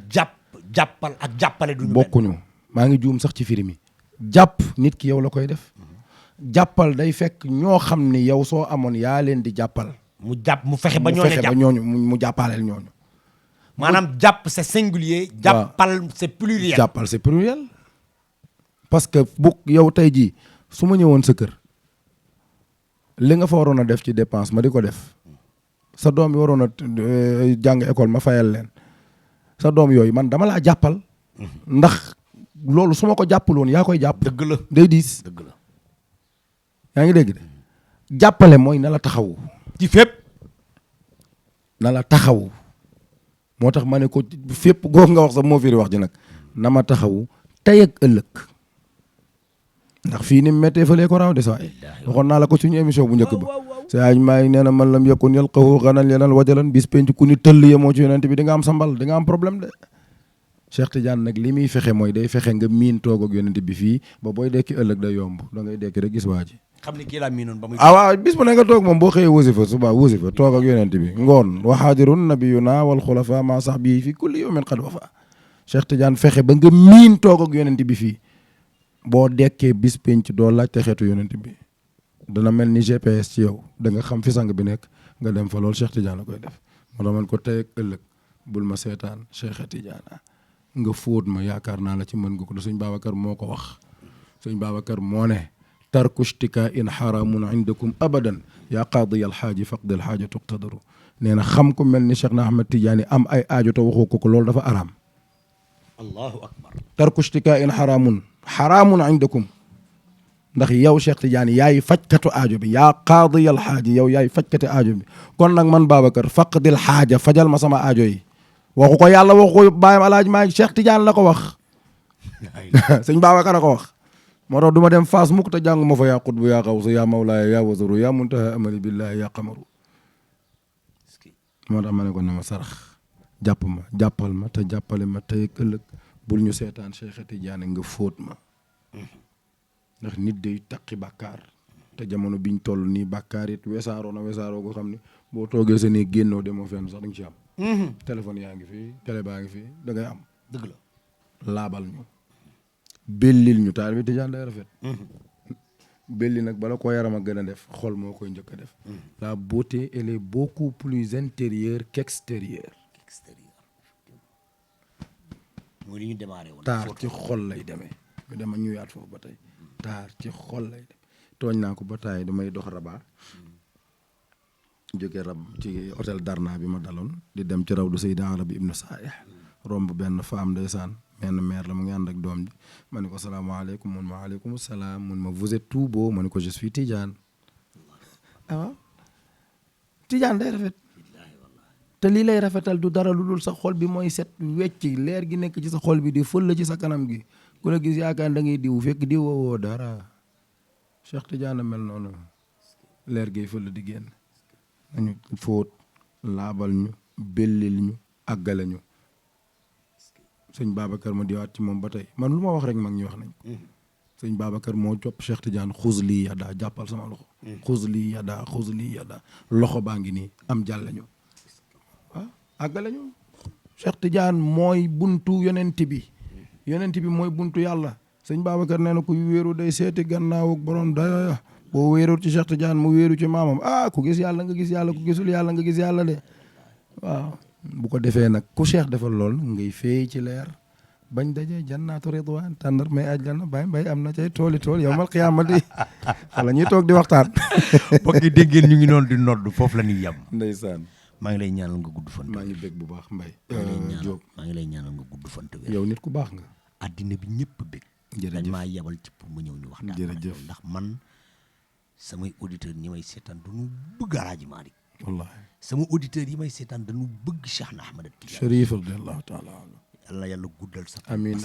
jàppal ak jàppale duñu bokkuñu maa ngi juum sax ci firi mi jàpp nit ki yow la koy def jàppal day fekk ñoo xam ni yow soo amoon yaa leen di jàppal mu fexe ba ñooñu mu jàppaleel ñooñu maanaam jàpp c'est singulier jàppal c'est pluriel parce que bu yow tey jii su ma ñëwoon sa kër li nga fa waroon a def ci dépense ma di ko def sa doom yi waroon a jàng école ma fayal leen sa doom yooyu man dama laa jàppal ndax loolu su ma ko jàppal woon yaa koy jàpp dëgg la day diis dëgg la yaa ngi dégg de jàppale mooy na la taxawu ci fépp na la taxawu moo tax ma ne ko fépp googu nga wax sax moo firi wax ji nag na ma taxawu tey ak ëllëg ndax fii ni méttee fëlee ko raw de saa waxoon naa la ko suñu émission bu njëkk ba sa aj maa ngi nee na man lam yakun yalqahu xanan yenal wajalan bis penc ku ni tëll yemoo ci yonent bi di nga am sambal di nga am problème de Cheikh Tidiane nag li muy fexe mooy day fexe nga miin toog ak yonent bi fii ba booy dekki ëllëg day yomb da ngay dekki rek gis waa ji xam ni kii laa miinoon ba muy waaw bis bu ne nga toog moom boo xëyee wasifa suba wasifa toog ak yonent bi ngoon wa haadirun nabiyuna wal xulafa ma sahbihi fi kulli yawmin qad wafa Cheikh Tidiane fexe ba nga miin toog ak yonent bi fii boo dekkee bis penc doo laajte xeetu yonent bi dana mel ni GPS ci yow da nga xam fi sang bi nekk nga dem fa loolu Cheikh Tidiane la koy def moo tax man ko tey ak ëllëg bul ma seetaan Cheikh Tidiane nga fóot ma yaakaar naa la ci mën nga ko da sëñ Babacar moo ko wax sëñ Babacar moo ne tarku shtika in xaramun indakum abadan yaa qaadi alxaaji faqdi alxaaja tuqtadaru nee na xam ko mel ni Cheikh na Ahmed Tidiane am ay aajo te waxoo ko loolu dafa araam allahu akbar tarku shtika in xaramun indakum ndax yow Cheikh Tidiane yaay fajkatu aajo bi yaa qaadi alxaaji yow yaay fajkati aajo bi kon nag man Babacar faqdi alxaaja fajal ma sama aajo yi waxu ko yàlla waxu ko bàyyam alaaji maa Cheikh Tidiane la ko wax sëñ Babacar a ko wax moo tax du ma dem Fass mukk te jàng ma fa yaa qutbu yaa xawsu yaa mawlaaya yaa wasaru yaa muntaha amali billahi yaa qamaru moo tax ma ne ko na ma sarax jàpp ma jàppal ma te jàppale ma tey ëllëg bul ñu seetaan Cheikh Tidiane nga fóot ma ndax nit day taqi bàkkaar te jamono biñ toll nii bàkkaar it wesaaroo ko xam ne boo toogee sa nii génnoo demoo fenn sax da nga ci am téléphone yaa ngi fi télé baa ngi fi da ngay am dëgg la laabal ñu bellil ñu taal bi Tidiane day rafet belli nag bala koo yaram a gën a def xol moo koy njëkk a def la beauté elle est beaucoup plus intérieure qu'extérieure mooy li ñu démarré woon taar ci xol lay demee ñu dema ñu yaat foofu ba tey taar ci xol lay dem tooñ naa ko ba taay damay dox Rabat jóge ci hôtel Darna bi ma daloon di dem ci rawdu Seydi Arabi ibnu Saih romb benn femme ndeysaan benn mère la mu ngi ànd ak doom ji ma ne ko salaamaaleykum mun ma aleykum salaam mun ma vous êtes tout beau ma ne ko je suis Tidiane waaw Tidiane day rafet te lii lay rafetal du dara lu dul sa xol bi mooy set wecc leer gi nekk ci sa xol bi di fël ci sa kanam gi ku la gis yaakaar da ngay diw fekk diw woo dara Cheikh Tidiane mel noonu leer gi fël di génn nañu fóot laabal ñu bellil ñu àggale ñu sëñ Babacar ma diwaat ci moom ba tey man lu ma wax rek mag ñi wax nañ ko sëñ Babacar moo copp Cheikh Tidiane xuz lii yaddaa jàppal sama loxo xuz lii yaddaa loxo baa ngi nii am jàlle ñu àggale ñu Cheikh Tidiane mooy buntu yonent bi mooy buntu yàlla sëñ Babacar nee na ku wéeru day seeti gannaaw ak borom daya boo wéeru ci Cheikh Tidiane mu wéeru ci maamam ku gis yàlla nga gis yàlla ku gisul yàlla nga gis yàlla de waaw bu ko defee nag ku Cheikh defal lool ngay feey ci leer bañ dajee jannaatu ridwaan tàndar may àjjana bay am na cay tool yawmal qiyaamati wala ñuy toog di waxtaan bokk yi dégg ngeen ñu ngi noonu di nodd foofu la ñuy yem ndeysaan maa ngi lay ñaanal nga gudd fan maa ngi bég bu baax Mbaye Diop maa ngi lay ñaanal nga gudd fan te wér yow nit ku baax nga addina bi ñëpp bég jërëjëf dañ maa yebal ci pour ma ñëw ñu waxtaan jërëjëf ndax man samay auditeurs ñi may seetaan dañu bëgg Alaaji Maalik wallaahi sama auditeurs yi may seetaan dañu bëgg Cheikh na Ahmed Tidiane Chérif radiyallahu taala anhu yàlla guddal sa amiin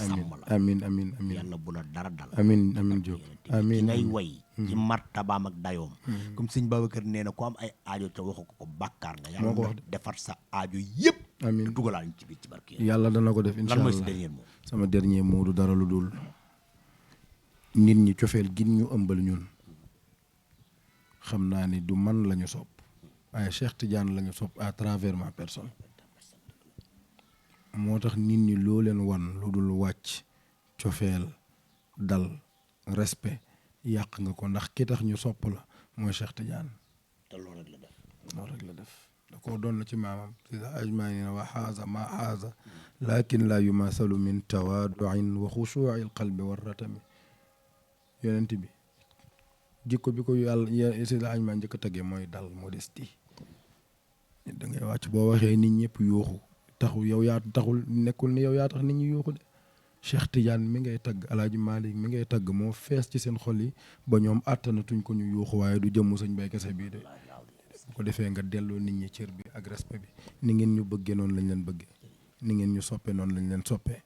amiin yàlla bu la dara dal amiin Diop amiin ngay way ci martabaam ak dayoom comme sëñ Babacar nee na ku am ay aajo te waxu ko bàkkaar nga yàlla defar sa aajo yëpp amiin dugalaal ñu ci biir ci barke yàlla dana ko def incha allah lan mooy sa dernier mot sama dernier mot du dara lu dul nit ñi cofeel gin ñu ëmbal ñun xam naa ni du man la ñu sopp waaye Cheikh Tidiane la ñu sopp à travers ma personne moo tax nit ñi loo leen wan lu dul wàcc cofeel dal respect yàq nga ko ndax ki tax ñu sopp la mooy Cheikh Tidiane te loolu rek la def da koo doon na ci maamam sida ajmaani wa xaaza ma xaaza lakin la yumasalu min tawaaduin wa xushuuci alqalbi warratami yonent bi jikko bi ko yàlla sida ajmaan njëkk a tagee mooy dal modestie da ngay wàcc boo waxee nit ñëpp yuuxu taxul yow yaa taxul nekkul ni yow yaa tax nit ñi yuuxu de Cheikh Tidiane mi ngay tagg Alaaji Malick mi ngay tagg moo fees ci seen xol yi ba ñoom àttanatuñ ko ñu yuuxu waaye du jëmmu sëñ Bay Kase bii de bu ko defee nga delloo nit ñi cër bi ak respect bi ni ngeen ñu bëggee noonu lañ leen bëggee ni ngeen ñu soppee noonu lañ leen soppee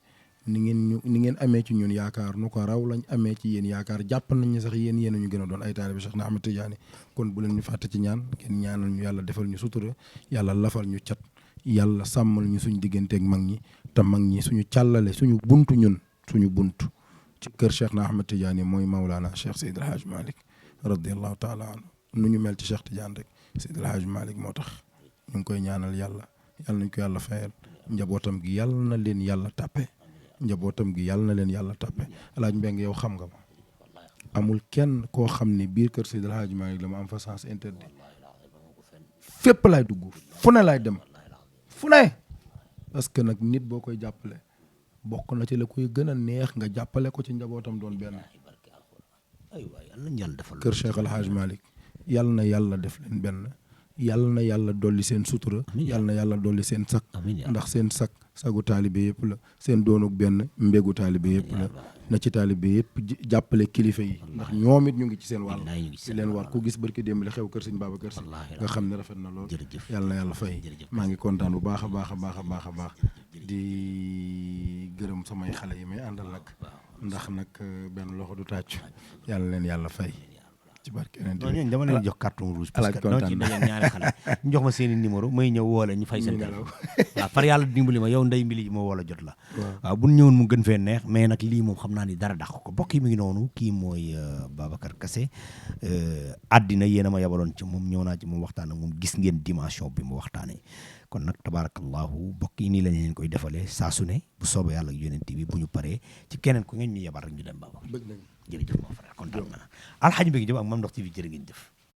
ni ngeen amee ci ñun yaakaar nu ko raw lañ amee ci yéen yaakaar jàpp nañ ñu sax yéen ñu gën a doon ay taalibe Cheikh na Ahmed Tidiane kon bu leen ñu fàtte ci ñaan ngeen ñaanal ñu yàlla defal ñu sutura yàlla lafal ñu cat yàlla sàmmal ñu suñu digganteeg mag ñi te mag ñi suñu càllale suñu buntu ñun suñu buntu ci kër Cheikh na Ahmed Tidiane mooy Maulana Cheikh Seydi El Hadj Malick radiyallahu taala anhu nu ñu mel ci Cheikh Tidiane rek Seydi El Hadj Malick moo tax ñu ngi koy ñaanal yàlla nañ ko yàlla fayal njabootam gi yàlla na leen yàlla tàppe njabootam gi yàlla na leen yàlla tàppe Alaaji Mbeng yow xam nga ma amul kenn koo xam ne biir kër Seydi El Hadji Malick la ma am fa sens interdit fépp laay dugg fu ne laay dem fu ne parce que nag nit boo koy jàppale bokk na ci la koy gën a neex nga jàppale ko ci njabootam doon benn kër Cheikh El Hadji Malick yàlla na yàlla def leen benn yàlla na yàlla dolli seen sutura yàlla na yàlla dolli seen sak ndax seen sagu taalibe yëpp la seen doonuk benn mbégu taalibe yëpp la na ci taalibe yëpp jàppale kilifa yi ndax ñoom it ñu ngi ci seen wàll ci leen war ku gis barki démb li xew kër Sëñ Babacar Si nga xam ne rafet na lool yàlla na yàlla fay maa ngi kontaan bu baax a baax a baax a baax a baax di gërëm samay xale yi may àndal nag ndax nag benn loxo du tàccu yàlla leen yàlla fay ci barke ñooñu dama leen jox carton rouge parce que dama ci dajal ñaari xale ñu jox ma seen i numéro may ñëw woo la ñu fay seen téléphone waaw par yàlla dimbali ma yow Ndeye Mbili ma woo la jot la waaw bu ñëwoon mu gën fee neex mais nag lii moom xam naa ni dara dàq ko bokk yi mi ngi noonu kii mooy Babacar Kassé àddina yéen a ma yabaloon ci moom ñëw naa ci moom waxtaan ak moom gis ngeen dimension bi mu waxtaanee kon nag tabarakallahu bokk yi nii lañ leen koy defalee saa su ne bu soobee yàlla ak yonent bi bu ñu paree ci keneen ku ngeen ñu yabal rek ñu dem Babacar jërëjëf mon frère kontaan naa Alxaaji Mbengue Diop ak Mame Ndokh TV jërë ngeen jëf